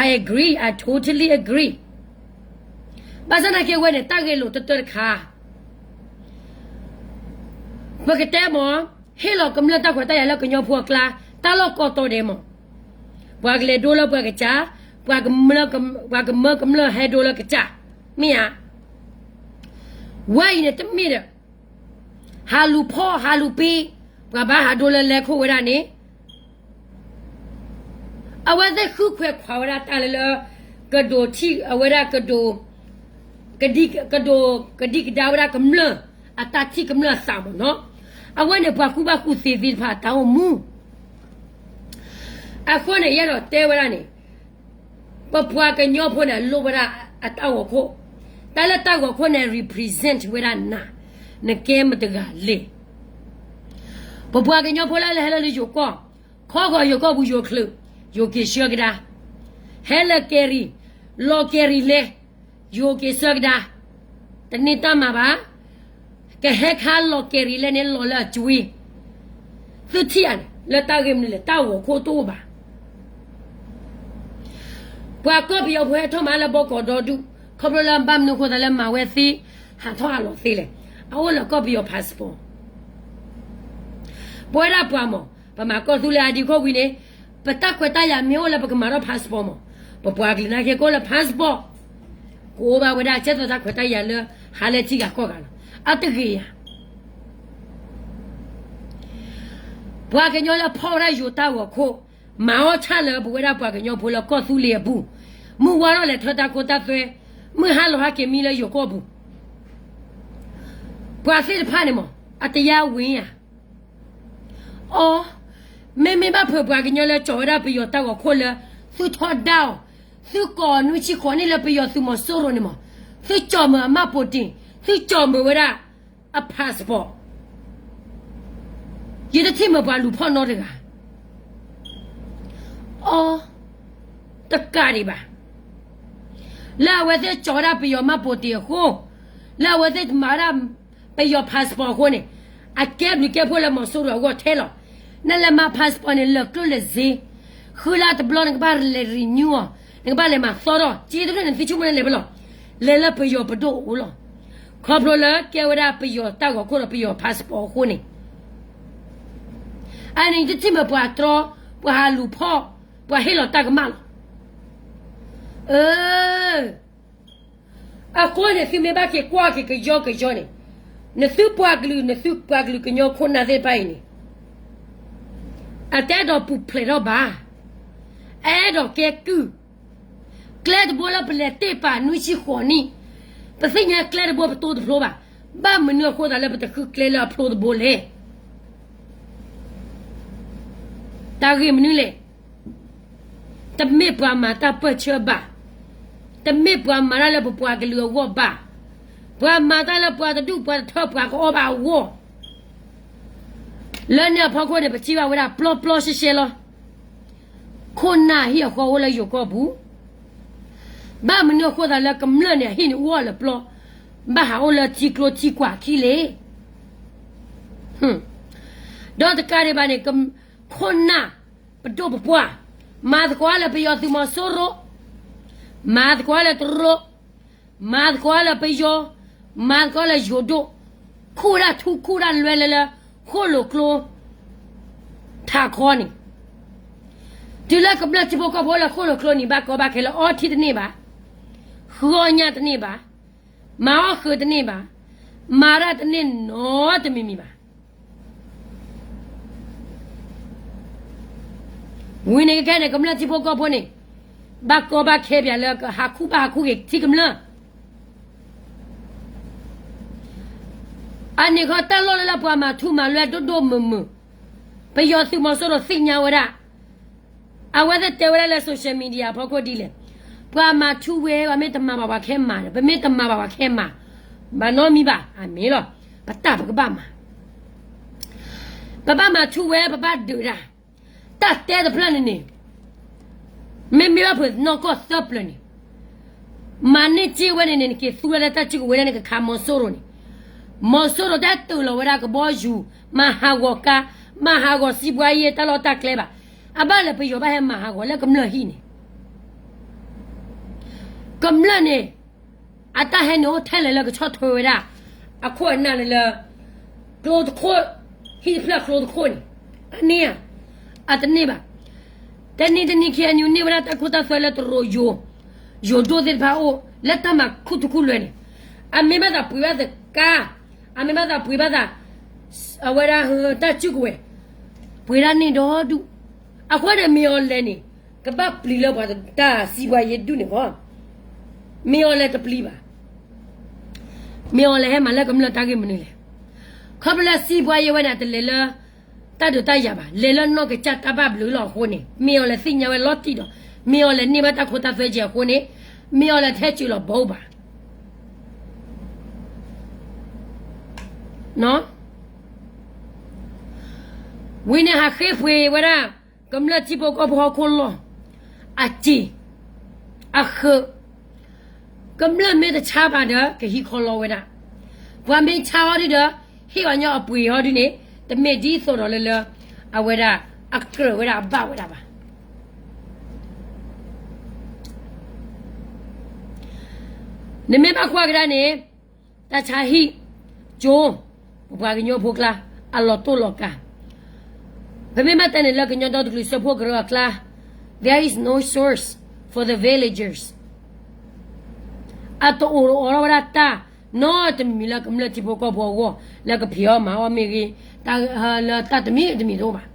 I agree, I totally agree. ဘၣ်ဆၣ်သနာ်က့ဝဲန့ၣ် တၢ်ဂ့ၢ်လိာ်တတၢၢ်တခါ ပကတဲမ့ၢ်, ဟ့ၣ်လီၤကမျၢၢ်တၢ်ခွဲးတၢ်ယာ်လၢကညီဖိအကျါ, တၢ်လီၢ်ကိးတီၤဒဲးမ့ၢ်, ပှၤကလဲၤဒိလၢပှၤကစၢ်, ပှၤကမၢကမျၢၢ်ဟဲဒိလၢကစၢ်, မ့ၢ်ဧါ. ဝဲအံၤန့ၣ်တမ့ၢ်ဒီး ဟးလူၤဖီၣ်ဟးလူၤပံ, ပှၤဘၣ်ဟးဒိလၢလဲၤခိၣ်ဝဲဒၣ်န့ၣ် အဝဲသ့ၣ်ဃုခွဲးခွးဝဲဒၣ်တၢ်လၢလၢ ကဒိးထံၣ်အဝဲဒၣ်ကဒိး, ကဒိး, ကဒံကဒါဝဲဒၣ်ကမျၢၢ်အတၢ်ထံၣ်ကမျၢၢ်အသးမ့ၢ်နီၤ. အဝဲန့ၣ်ပှၤကူၣ်ဘၣ်ကူၣ်သ့သ့ၣ်တဖၣ်အတၢ်အိၣ်မူ အဃိန့ၣ် ယအဲၣ်ဒိးတဲဝဲဒၣ်န့ၣ်, ပပှၤကညီဖိန့ၣ် လိၣ်ဝဲဒၣ်အတၢ်ဂီၤခိၣ်, တၢ်လၢတၢ်ဂီၤခိၣ်န့ၣ် represent ဝဲဒၣ်နၤ, နကဲမတဂၤလဲၣ်. ပပှၤကညီဖိလၢလဲၤဟဲလၢလၢယိၤကီၢ်, ခီဂီၤယိၤကီၢ်ပူၤယိၤချုး, ယိၤက့ၤဆှၢကဒါ, ဟဲလၢကဲရံၤ, လီၤကဲရံၤလဲၤ, ယိၤက့ၤဆှၢကဒါ, တန့ၢ်တၢ်မၤဘၣ်. ကဟဲခါလီၤကဲရံၤလဲၤန့ၣ် လီၤလၢအကွ့, သုထံၣ်ဧါန့ၣ် လၢတၢ်ဂ့ၢ်မနုၤလဲၣ် တၢ်ဂီၤခိၣ်တအိၣ်ဘၣ်. ပှၤကီၢ်ပယီၤဖိဟဲထီၣ်မၤလၢဘီကီးဒီဒူၣ်, ခီဖျိလၢဘၣ်မနုၤဃိသးလၢမၤဝဲသ့, ဟးထီၣ်ဟးလီၤသ့လဲၣ်. အအိၣ်လၢကီၢ်ပယီၤ passport. ပဝဲဒၣ်ပှၤမး, ပမၤကီၢ်သူလ့ၤ ID ခိၣ်ဝံၤန့ၣ်, ပတၢ်ခွဲးတၢ်ယာ်မ့ၢ်အိၣ်လၢပကမၤထီၣ် passport မး, ပပှၤကလုာ်နာ်က့ကအိၣ်လၢ passport, ကအိၣ်ဘၣ်ဝဲဒၣ်ကဲသိးတၢ်ခွဲးတၢ်ယာ်လၢ ဟးလၢထံဂၤကီၢ်ဂၤလီၤ. အတဂ့ၤဧါ. ပှၤကညီလၢဖီၣ်ဝဲဒၣ်ယိၤတၢ်ဂီၤခိၣ်, မၤအီၣ်ဆၣ်လၢပဝဲဒၣ်ပှၤကညီဖိလၢကီၢ်သူလ့ၤအပူၤ, မုၢ်ဝါထီၣ်လဲၤထၢတၢ်ခိတၢ်သွဲ, မုၢ်ဟါလီၤဟဲက့ၤမံလၢယိၤကီၢ်ပူၤ, ပှၤသ့ၣ်တဖၣ်န့ၣ်မး, အတယါဝ့ဧါ. အိ, မ့မ့ၢ်ဘၣ်ဖုးပှၤကညီလၢကၠီၤဝဲဒၣ်ပယီၤတၢ်ဂီၤခိၣ်လၢ သုထီဒါအီၤ, သုကိးနွံဆံဃိးနံၣ်လၢပယီၤသုးမီၤစိရိၤန့ၣ်မး, သုကၠီၤမုာ်အမှတ်ပုံတင်, သုကၠီၤမုာ်ဝဲဒၣ်အ passport, ယတထံၣ်မုာ်ပှၤလူၤဖီၣ်နီတဂၤ. အိ, တကးဒံးဘၣ်. လၢအဝဲသ့ၣ်ကၠီၤဝဲဒၣ်ပယီၤမှတ်ပုံတင်အဃိ, လၢအဝဲသ့ၣ်မၤဝဲဒၣ်ပယီၤ passport အဃိန့ၣ်, အကဲဘျုးကဲဖှိၣ်လၢမီၤစိရိၤအဂီၢ်ထဲလီၤ. နလဲၤမၤ passport န့ၣ် လၢာ်ကျိၣ်လၢာ်စ့, ဃုလါတဘျီနကဘၣ်လဲၤ renew အီၤ, နကဘၣ်လဲၤမၤသီထီၣ်, က့တဖျၢၣ်န့ၣ် သုဆိကမိၣ်န့ၣ်လဲၤဖဲလဲၣ်, လဲၤလၢပယီၤပဒိၣ်အအိၣ်လီၤ. ခီဖျိလၢကဲဝဲဒၣ်ပယီၤတၢ်ဂီၤခိၣ်ဒီးပယီၤ passport အဃိန့ၣ်, အန့ၣ်တထံၣ်မုာ်ပှၤတြီ, ပှၤဟးလူၤဖီၣ်, ပှၤဟ့ၣ်လီၤတၢ်ကမၣ်လီၤ. အ, အဃိန့ၣ် သုမ့ၢ်ဘၣ်က့ၤကွၢ်က့ၤကယီကယီန့ၣ်, နသုပှၤကလုာ် နသုပှၤကလုာ်ကညီခိၣ်နၢ်သ့ၣ်တဖၣ်အံၤန့ၣ်, အတအဲၣ်ဒိးပူၤဖျဲးထီၣ်ဘၣ်, အအဲၣ်ဒိးကဲကုၢ်, ကျဲတဘိလၢပလဲၤတ့ၢ်ပာ်နွံဆံဃိးနံၣ်, ပသ့ၣ်ညါကျဲတဘိပတိတဖျိဘၣ်, ဘၣ်မနုၤအဃိသတးလၢပတဃုကျဲလၢအဖျိတဘိလဲၣ်. တၢ်ဂ့ၢ်မနုၤလဲၣ်. တမ့ၢ်ပှၤမၤတၢ်ပၢၢ်ဆၢဘၣ်. တမ့ၢ်ပှၤမၤတၢ်လၢပပှၤကလုာ်အဂီၢ်ဘၣ်. ပှၤမၤတၢ်လၢပှၤတဒူၣ်ပှၤတထၢပှၤကအီၣ်ဘၣ်အဂီၢ်. လၢန့ၣ်အဖီခိၣ်န့ၣ် ပထံၣ်ဘၣ်ဝဲဒၣ်ပျီပျီရှဲရှဲလီၤ. ခိၣ်နၢ်ဟံၣ်အဃီအိၣ်လၢယိၤကီၢ်ပူၤ, ဘၣ်မနုၤအဃိသတးလၢကမျၢၢ်န့ၣ် အဟံၣ်န့ၣ်အိၣ်အီၤလၢပျီ, ဘၣ်ဟးအိၣ်လၢထံကျိထံကွာ်ခံလ့ၤ. ဒီးတကးဒံးဘၣ်န့ၣ် ခိၣ်နၢ်ပဒိၣ်ပပှၢ်, မၤသကိးလၢပယီၤသုးမီၤစိရိၤ, မၤသကိးလၢတရူး, မၤသကိးလၢပယီၤ, မၤသကိးလၢယိၤဒိၣ်, ခူၣ်ဒၣ်ထူခူၣ်ဒၣ်လွဲလၢလၢ ဃိၣ်လိာ်ကျိ ထးခီန့ၣ်, တုၤလၢကမျၢၢ်ထံဖိကီၢ်ဖိလၢဃိၣ်လိာ်ကျိန့ၣ် ဘၣ်ကီဘၣ်ခဲလၢအီထံတန့ၢ်ဘၣ်, ဃုအီၣ်ညၣ်တန့ၢ်ဘၣ်, မၤအီၣ်ဃုာ်တန့ၢ်ဘၣ်, မၤတၢ်တန့ၢ်နီတမံၤမံၤဘၣ်. ဝံၤန့ၣ်ကဲခဲန့ၣ် ကမျၢၢ်ထံဖိကီၢ်ဖိန့ၣ် ဘၣ်ကီဘၣ်ခဲပၠးလၢကဟးခူၣ်ဘၣ်ဟးခူၣ်က့ၤထံကမျၢၢ် အန့ၣ်ခီတၢ်လီၢ်လၢလၢပှၤမၤထူမၤလွဲဒိၣ်ဒိၣ်မုၢ်မုၢ်, ပယီၤသုးမီၤစိရိၤသ့ၣ်ညါဝဲဒၣ်, အဝဲသ့ၣ်တဲဝဲဒၣ်လၢ social media အဖီခိၣ်ဒ်လဲၣ်, ပှၤမၤထူဝဲ ပှၤမ့ၢ်တမၤဘၣ်ပှၤခဲမၤဒီး ပမ့ၢ်တမၤဘၣ်ပှၤခဲမၤ, ဘၣ်နီတမံၤဘၣ်, အမ့ၢ်လီၤ, ပတၢ်ပကဘၣ်မၤ ပဘၣ်မၤထူဝဲ ပဘၣ်ဒုးတၢ်, တၢ်တဲတဖျၢၣ်န့ၣ်န့ၣ်, မ့မ့ၢ်ဘၣ်ဖုးနီၢ်ကီၢ်သၢပျၢၤန့ၣ်, မၤန့ၢ်စ့ဝဲန့ၣ်န့ၣ် နက့ၤသူဝဲလၢတၢ်စုကဝဲၤဒၣ်န့ၣ် ကခးမီၤစိရိၤန့ၣ်, မီၤစိရိၤတၢ်တုၤလီၤဝဲဒၣ်ကဘီယူၤ, မၤဟးဂီၤကါ, မၤဟးဂီၤစံးဘှါယဲၢ်တၢ်လီၢ်တၢ်ကျဲဘၣ်, အဘၣ်လၢပယီၤဘၣ်ဟဲမၤဟးဂီၤလၢကမျၢၢ်ဟံၣ်န့ၣ် ကမျၢၢ်န့ၣ်, အတၢ်ဟဲန့ၣ်အိၣ်ထဲလဲၣ်လၢကဆီၣ်ထွဲဝဲဒၣ်, အခိၣ်အနၢ်လၢလၢ, ကျိတခိၣ်, ဟံၣ်တဖျၢၣ်ကျိတခိၣ်န့ၣ်, အန့ၣ်ဧါ, အတန့ၢ်ဘၣ်, တနံၤတနံၤ KNU န့ၢ်ဝဲဒၣ်တၢ်ခိတၢ်သွဲလၢတရူး, ယိၤဒိၣ်သ့ၣ်တဖၣ်အိၣ်လၢတၢ်မၤခူၣ်ထူခူၣ်လွဲန့ၣ်, အမ့ၢ်ဘၣ်သးပှ့ၤဘၣ်သးကါ, အမ့ၢ်ဘၣ်သးပှ့ၤဘၣ်သး, အဝဲဒၣ်တၢ်စုကဝဲၤ, ပှ့ၤဒၣ်န့ၢ်ဒီဒူၣ်, အဃိန့ၣ်မ့ၢ်အီၤလဲၣ်န့ၣ်, ကဘၣ်ပျံၤလၢပှၤတၢ်စံးဘှါယဲၢ်ဒူၣ်န့ၣ်ဃီ, မ့ၢ်အီၤလဲၣ်တပျံၤဘၣ်, မ့ၢ်အီၤလဲၣ်ဟဲမၤလၢကမျၢၢ်တၢ်ဂ့ၢ်မနုၤလဲၣ်, ခီဖျိလၢစံးဘှါယဲၢ်ဝဲန့ၣ် တလဲၤလၢ, တၢ်ဒုးတၢ်ယၤဘၣ် လဲၤလၢနီၢ်ကစၢ်တၢ်ဘၣ်ဘျုးလီၤအဃိန့ၣ် မ့ၢ်အီၤလဲၣ်သ့ၣ်ညါဝဲလီၤတံၢ်ဒီး, မ့ၢ်အီၤလဲၣ်န့ၢ်ဘၣ်တၢ်ခိတၢ်သွဲကဲအဃိန့ၣ်, မ့ၢ်အီၤလဲၣ်ထဲစူၤလီၤဘိဘၣ် ဝံၤန့ၣ်ဟးဃ့ပှ့ၤဝဲဒၣ်, ကမျၢၢ်ထံဖိကီၢ်ဖိဟီၣ်ခိၣ်လီၢ်, အစ့ၢ်, အဃၢ, ကမျၢၢ်မ့ၢ်တဆါဘၣ်ဒီး ကဟံးခီလီၤဝဲဒၣ်, ပှၤမ့ၢ်ဆါအီၤဒုဒီး, ဟ့ၣ်အီၤညီအပှ့ၤအီၤဒုန့ၣ်, တမ့ၢ်ဒ်သိးဒီးလၢလၢ, အဝဲဒၣ်, အကြၢးဝဲဒၣ်အဘၣ်ဝဲဒၣ်ဘၣ် နမ့ၢ်ဘၣ်ကွၢ်ကဒါန့ၣ်, တၢ်ဆါဟံၣ်, ကၠိ, ပပှၤကညီဖိကျါ, အလီၤတိၢ်လီၤကၤ, ပမ့ၢ်ဘၣ်တဲန့ၣ်လၢကညီဒီတကလုာ်စၢဖှိၣ်ကရၢအကျါ, there is no source for the villagers. အတအိၣ်အီၤထီၣ်ဝဲဒၣ်တၢ်, နီတမံၤလၢကမျၢၢ်ထံဖိကီၢ်ဖိအဂီၢ်, လၢကဖံးအီၣ်မၤအီၣ်မ့ၢ်ဂ့ၤ, တၢ်လၢတၢ်တမံၤတမံၤတအိၣ်ဘၣ်.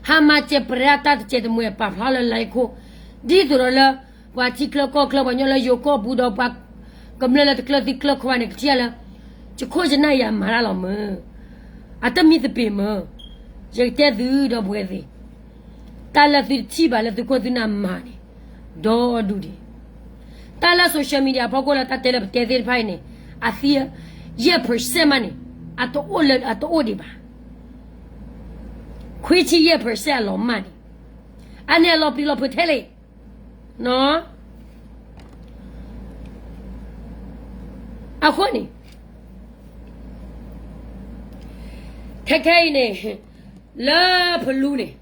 ဟးမၤစဲးပြဲးဒၣ်တၢ်တစဲးတမှဲၤပာ်ဖျါလၢလါဟီၣ်ခိၣ်, ဒ်သိးဒီးလၢ, ပှၤထံချၢကီၢ်ချၢပှၤကညီလၢယိၤကီၢ်ပူၤဒီးပှၤ, ကမျၢၢ်လၢတကျၢၤသံကျၢၤခွါန့ၣ် ကထံၣ်လၢ, ယခိၣ်ယနၢ်ယၤမၤတၢ်လီၤမၢ်, အတမံၤသပ့ၤမၢ်, ယကတဲသုဒီပုၢ်ဝဲၢ်သ့ၣ် တၢ်လၢသုတထံၣ်ဘၣ်လၢသုခိၣ်သုနၢ်မၤန့ၣ်, ဒီဒူၣ်ဒံး, တၢ်လၢ social media အဖီခိၣ်လၢတၢ်တဲလၢပတဲသ့ၣ်တဖၣ်အံၤန့ၣ်, အသံ, ယဲၢ် percent မးန့ၣ်, အတအိၣ်လၢအတအိၣ်ဒံးဘၣ်, ခွံဆံယဲၢ် percent အလီၤမၢ်န့ၣ်, အန့ၣ်အလီၤပျံၤလီၤဖုးထဲလဲၣ်, အဃိန့ၣ် ခဲခဲအံၤန့ၣ်, လၢဖလူန့ၣ်,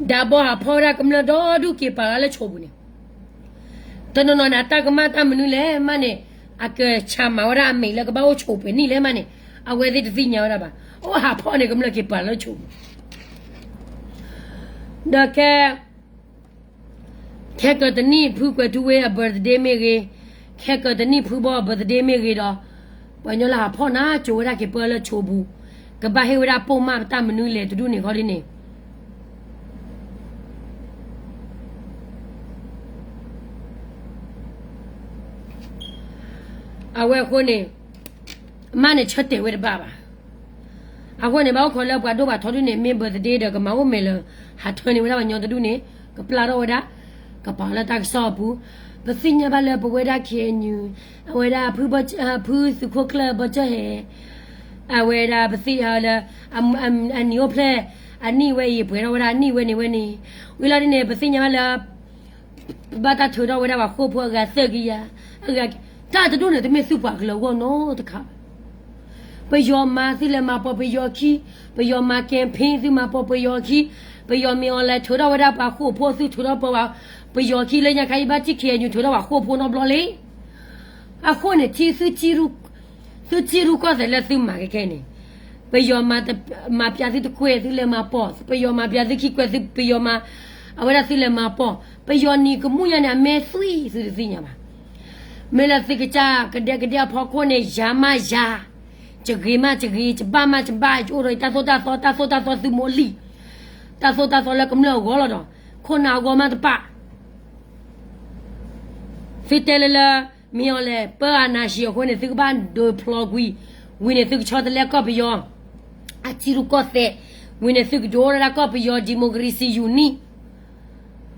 ဒၣ်ဘီဟးဖီၣ်ဝဲဒၣ်ကမျၢၢ်ဒီဒူၣ်က့ၤပာ်လီၤလၢဆိပူၤန့ၣ်, တနီၤနီၤန့ၣ် အတၢ်ကမၣ်တၢ်မနုၤလဲၣ်မးန့ၣ်, အကဆးမၤဝဲဒၣ်အမဲာ်လၢကဘၣ်အိၣ်ဆိပှဲၤနံၣ်လဲၣ်မးန့ၣ်, အဝဲသ့ၣ်တသ့ၣ်ညါဝဲဒၣ်ဘၣ်, အိၣ်ဟးဖီၣ်န့ၣ် ကမျၢၢ်က့ၤပာ်လီၤလၢဆိပူၤ, ဒီးခဲ ခဲကတနံၣ်ဖုကွဲၤထူဝ့အ birthday မ့ၢ်ဂ့ၤ, ခဲကတနံၣ်ဖုဘီအ birthday မ့ၢ်ဂ့ၤဒီး, ပှၤကညီလၢဟးဖီၣ်နၤကၠိဝဲဒၣ်က့ၤပၢလၢဆိပူၤ, ကဘၣ်ဟ့ၣ်ဝဲဒၣ်ပိာ်မၢ်ပတၢ်မနုၤလဲၣ်တဒူၣ်န့ၣ်ခီဒ်န့ၣ်, အဝဲအဃိန့ၣ် မါန့ၣ်ဆၢတဲာ်ဝဲတဘၣ်ဘၣ်. အဃိန့ၣ် ဘၣ်အိၣ်ခိးလၢပှၤဒိၣ်ပှၤထီဒုန့ၣ် မ့ၢ် birthday ဒီးကမၤအိၣ်မဲာ်လၢ ဟးထၢန့ၢ်ဝဲဒၣ်ပှၤညီတဒူၣ်န့ၣ် ကပျၢ်ထီၣ်ဝဲဒၣ် ကပာ်လၢတၢ်ကစီၣ်အပူၤ. ပသ့ၣ်ညါဘၣ်လၢပဝဲဒၣ် K N U အဝဲဒၣ် ဖုသုးခိၣ်ကျၢၢ်ဘီကၠီၣ်ဟဲ အဝဲဒၣ်ပသ့ၣ်ညါလၢ အနံၣ်အိၣ်ဖျဲၣ် အနံၣ်ဝဲအံၤ ပှဲၤထီၣ်ဝဲဒၣ်အနံၣ်ဝဲန့ၣ်ဝဲန့ၣ် ဝံၤလီၤဒ်န့ၣ် ပသ့ၣ်ညါဘၣ်လၢ ဘၣ်တၢ်ထုးထီၣ်ဝဲဒၣ်ပှၤဃိာ်ဖိအဂၤသၢကယၤ, အဂၤ တၢ်တဒိၣ်န့ၣ် တမ့ၢ်သုပှၤကလုာ်အဂီၢ်နီတခါဘၣ်. ပယီၤမၤသုလဲၤမၤပိာ်ပယီၤခံ, ပယီၤမၤ campaign သုမၤပိာ်ပယီၤခံ, ပယီၤမ့ၢ်အီၤလဲၤထုးထီၣ်ဝဲဒၣ်ပှၤဃိာ်ဖိ သုထုးထီၣ်ပှၤ ပယီၤခံလၢညါခါအံၤ ဘၣ်ထံၣ် K N U ထုးထီၣ်ပှၤဃိာ်ဖိနီတဘျီလံ. အဃိန့ၣ် ထံ သုထံရူၢ်ကီၢ်သဲးလၢသုမၤခဲခဲန့ၣ် ပယီၤမၤ မၤပျးသုတကွဲး သုလဲၤမၤပိာ်, ပယီၤမၤပျးသုခံကွဲး သုပယီၤမၤ အဝဲဒၣ်သုလဲၤမၤပိာ်, ပယီၤနံၤကမူၣ်ညါန့ၣ် အမဲသွံၣ်သုတသ့ၣ်ညါဘၣ်. မ့ၢ်လၢသုကစၢ်ကဒဲကဒဲအဖီခိၣ်န့ၣ် ယၤမးယၤ, ယဂ့ၤမးယဂ့ၤ, ယဘၣ်မးယဘၣ်, ယအိၣ်ဒီးယတၢ်သိၣ်တၢ်သီ, တၢ်သိၣ်တၢ်သီသုမိၢ်လံ, တၢ်သိၣ်တၢ်သီလၢကမျၢၢ်အဂီၢ်လီၤဒီး ခိၣ်နၢ်အဂီၢ်မးတပာ် သုတဲလၢလၢ မ့ၢ်အီၤလဲၣ် ပၢအနၢ်ဟံၣ်အဃိန့ၣ် သုကဘၣ်ဒိးဖျီကွံာ်, ဝံၤန့ၣ်သုကဆီတလဲကီၢ်ပယီၤ အထံရူၢ်ကီၢ်သဲး, ဝံၤန့ၣ်သုကဒိးအိၣ်ဒၣ်ကီၢ်ပယီၤ democracy unity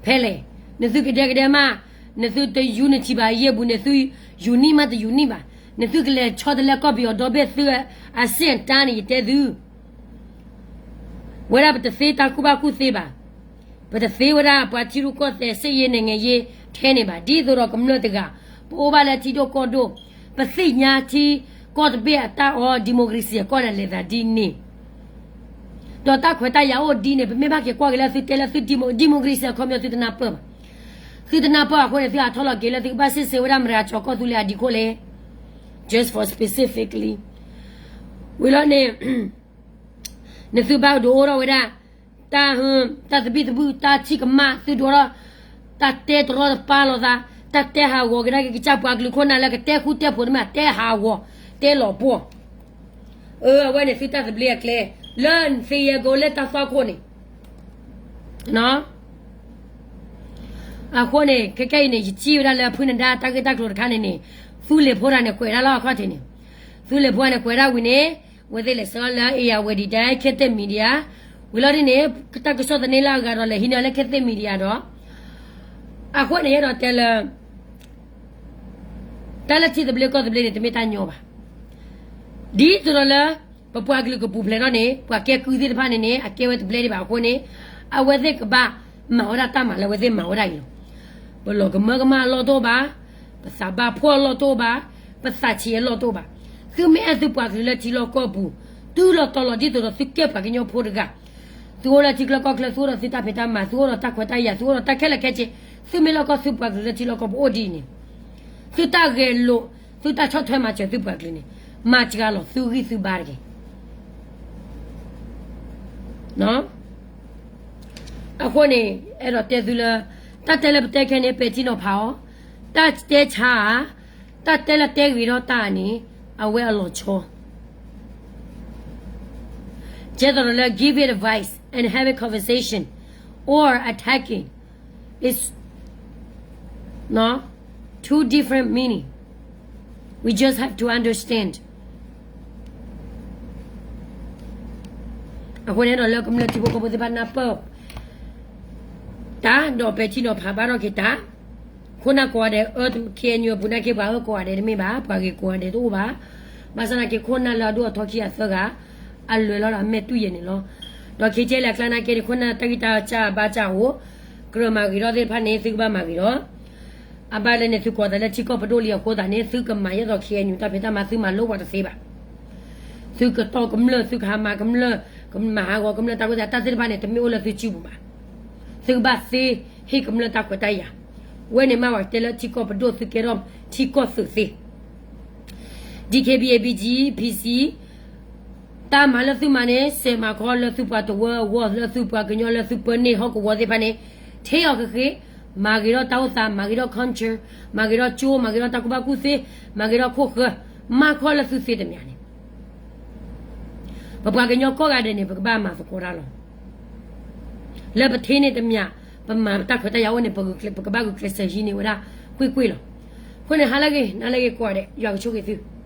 ဖဲလဲၣ်, နသုကဒဲကဒဲမး, နသုတ unity ဘၣ်ယဲၢ်ပူၤန့ၣ် သု unity မးတ unity ဘၣ်, နသုကလဲၤဆီတလဲကီၢ်ပယီၤဒီဘ့ၣ်သု အဆင့်အတန်းန့ၣ် ယတဲသု ဝဲဒၣ်ပတသ့တၢ်ကူၣ်ဘၣ်ကူၣ်သ့ဘၣ်, ပတသ့ဝဲဒၣ်ပှၤထံရူၢ်ကီၢ်သဲး စစ်ရေးနိုင်ငံရေး ထဲန့ၣ်ဘၣ်, ဒ်သိးဒီးကမျၢၢ်တဂၤ ပအိၣ်ဘၣ်လၢထံဒိၣ်ကီၢ်ဒိၣ်, ပသ့ၣ်ညါထံကီၢ်တဘ့ၣ်အတၢ်အီ democracy အကီၢ်န့ၣ်လဲၤသးဒ်န့ၣ်, ဒီးတၢ်ခွဲးတၢ်ယာ်အိၣ်ဒ်န့ၣ် ပမ့ၢ်ဘၣ်က့ၤကွၢ်က့ၤလၢသုတဲလၢသု demo- democracy အခီပညီသုတနၢ်ပၢၢ်ဘၣ်, သုတနၢ်ပၢၢ်အဃိန့ၣ် သုဟးထီၣ်လီၤက့ၤလၢသုကဘၣ်စ့ၣ်စ့ၢ်ဝဲဒၣ်မတၤကၠီၤကီၢ်သူလ့ၤအဒံးခိၣ်လဲၣ်, just for specifically, ဝံၤလီၤန့ၣ် နသုဘၣ်ဒိးအိၣ်ထီၣ်ဝဲဒၣ် တၢ် တၢ်သဘံၣ်သဘုၣ် တၢ်ထံၣ်ကမၣ် သုဒိးထီၣ် တၢ်တဲတရီတပါလိာ်သး, တၢ်တဲဟးဂီၤကဒါက့ၤကစၢ်ပှၤကလုာ်ခိၣ်နၢ်လၢကတဲဃူတဲဖိးတမ့ၢ် တဲဟးဂီၤ တဲလီၤပှီၢ်, အဝဲန့ၣ်သုတၢ်သဘျ့အကျဲ လၢသ့ယဲၢ်ကိးလၢတၢ်သွၣ်ခိၣ်န့ၣ် အဃိန့ၣ် ခဲကဲအံၤန့ၣ် ယထံၣ်ဝဲဒၣ်လၢဖုနဒါတၢ်ဂ့ၢ်တၢ်ကျိၤတခါန့ၣ်န့ၣ် သူလ့ၤဖိတဂၤန့ၣ် ကွဲးဒၣ်လီၤအခီၣ်ထံးန့ၣ်, သူလ့ၤဖိန့ၣ် ကွဲးဒၣ်ဝံၤန့ၣ် အဝဲသ့ၣ်လဲၤဆှၢလၢ အ့ၣ်ယၣ်ဝဲဒံးဒဲး ခ့သ့ၣ် media, ဝံၤလီၤဒ်န့ၣ် တၢ်ကစီၣ်သန့လၢအဂၤဒီးလဲၤဟံးန့ၢ်လၢ ခ့သ့ၣ် media ဒီး အဃိန့ၣ် ယအဲၣ်ဒိးတဲလၢ တၢ်လၢထံသဘျ့ကီၢ်သဘျ့န့ၣ် တမ့ၢ်တၢ်ညီဘၣ်. ဒ်သိးဒီးလၢ ပပှၤကလုာ်ကပူၤဖျဲးထီၣ်န့ၣ် ပှၤကဲကုၢ်သ့ၣ်တဖၣ်န့ၣ်န့ၣ် အကဲဝဲတဘျဲဒံးဘၣ်အဃိန့ၣ် အဝဲသ့ၣ်ကဘၣ်မၤဝဲဒၣ်တၢ်မၤလၢအဝဲသ့ၣ်မၤဝဲဒၣ်အံၤလီၤ. ပလီၤကမၢကမၣ်အလီၢ်တအိၣ်ဘၣ်, ပသးဘၣ်ဖှီၣ်အလီၢ်တအိၣ်ဘၣ်, ပသးဆံးအလီၢ်တအိၣ်ဘၣ်. သုမ့ၢ်အဲၣ်သုပှၤကလုာ်လၢထံလီၢ်ကီၢ်ပူၤ တုၤလီၤတီၤလီၤဒ်သိးဒီးသုကဲပှၤကညီဖိတဂၤ သုအိၣ်လၢထံချၢကီၢ်ချၢ သုအိၣ်ဒီးသုတၢ်ဖံးတၢ်မၤ သုအိၣ်ဒီးတၢ်ခွဲးတၢ်ယာ် သုအိၣ်ဒီးတၢ်ခဲလၢာ်ခဲဆ့, သုမ့ၢ်လီၢ်ကီၢ်သုပှၤကလုာ်လၢထံလီၢ်ကီၢ်ပူၤအိၣ်ဒ်အံၤန့ၣ် သုတၢ်ဂဲၤလိာ် သုတၢ်ဆီၣ်ထွဲမၤစၢၤသုပှၤကလုာ်န့ၣ် မၤစှၤလီၤသုဂံၢ်သုဘါတက့ၢ်. အဃိန့ၣ် အဲၣ်ဒိးတဲသုလၢ တၢ်တဲလၢပတဲခဲန့ၣ် ပဲာ်ထံနီၤဖးအီၤ, တၢ်တဲဆါဧါ, တၢ်တဲလၢတဲဂ့ၤထီၣ်တၢ်န့ၣ် အဝဲအလီၤဆီ ကဲသိးဒီးလၢ give it advice and have a conversation or attacking is two different meaning. We just have to understand. အဃိန့ၣ်ဒီးလၢကမျၢၢ်ထံဖိကီၢ်ဖိသ့ၣ်တဖၣ်နၢ်ပၢၢ်တၢ် ဒီးပဲာ်ထံနီၤဖးဘၣ်ထီၣ်က့ၤတၢ်, ခိၣ်နၢ်ကိးဂၤဒဲး အၢ KNU အပူၤနာ်က့ ပှၤအၢကိးဂၤဒဲးတမ့ၢ်ဘၣ်, ပှၤဂ့ၤကိးဂၤဒဲးတအိၣ်ဘၣ်. ဘၣ်ဆၣ်နာ်က့ ခိၣ်နၢ်လၢအဒိၣ်အထီခံဂၤသၢဂၤ အလဲၤလီၤဒီးအမဲာ်တူၢ်ယဲၢ်န့ၣ်လီၤ. ဒီး KTLA အကျါနာ်က့န့ၣ် ခိၣ်နၢ်တၢ်ဂံၢ်တၢ်စၢ်ဘါစၢ်အိၣ်, ကြၢးမၤဂ့ၤထီၣ်သ့ၣ်တဖၣ်န့ၣ် သုကဘၣ်မၤဂ့ၤထီၣ်. အဘၣ်လဲၣ်န့ၣ် သုကိးသးလၢထံကီၢ်ပဒိၣ်လံအဃိသတးန့ၣ် သုကမၤယဲၢ်သိး KNU တၢ်ဖံးတၢ်မၤ သုမၤလိပှၤတသ့ဘၣ်. သုကတီၢ်ကမျၢၢ် သုကဟးမၤကမျၢၢ် ကမၤဟးဂီၤကမျၢၢ်တၢ်ခွဲးတၢ်ယာ် တၢ်သ့ၣ်တဖၣ်န့ၣ် တမ့ၢ်အိၣ်လၢသုစုပူၤဘၣ်. သုကဘၣ်သ့ဟ့ၣ်ကမျၢၢ်တၢ်ခွဲးတၢ်ယာ်. ဝဲန့ၣ်မ့ၢ်ပှၤတဲလၢထံကီၢ်ပဒိၣ် သုကဲထီၣ်ထံကီၢ်သုးသ့ DKBA BGU PC တၢ်မၤလၢသုမၤန့ၣ် စဲးမၤခီလၢသုပှၤတဝၢအဂီၢ် လၢသုပှၤကညီလၢသုပၢန့ၢ်ဟီၣ်ကဝီၤသ့ၣ်တဖၣ်န့ၣ် ထဲအီၤဃ့ဃ့, မၤဂ့ၤထီၣ်တၢ်အိၣ်သး, မၤဂ့ၤထီၣ် culture, မၤဂ့ၤထီၣ်ကၠိ, မၤဂ့ၤထီၣ်တၢ်ကူၣ်ဘၣ်ကူၣ်သ့, မၤဂ့ၤထီၣ်ခိၣ်ဃၢၤ, မၤခီလၢသုသ့တမံၤန့ၣ် ပပှၤကညီကိးဂၤဒဲးန့ၣ် ပကဘၣ်မၤသကိးတၢ်လီၤ. လၢပထံၣ်န့ၢ်တမံၤ ပမၤတၢ်ခွဲးတၢ်ယာ်အိၣ်န့ၣ် ပကဘၣ်ဂုာ်ကျဲးစၢးဟံးန့ၢ်ဝဲဒၣ်ကွ့ၢ်ကွ့ၢ်လီၤ. အဃိန့ၣ် ဟါလၢအဂ့ၤ နၤလၢအဂ့ၤကိးဂၤဒဲး ယွၤကဆိၣ်ဂ့ၤသု.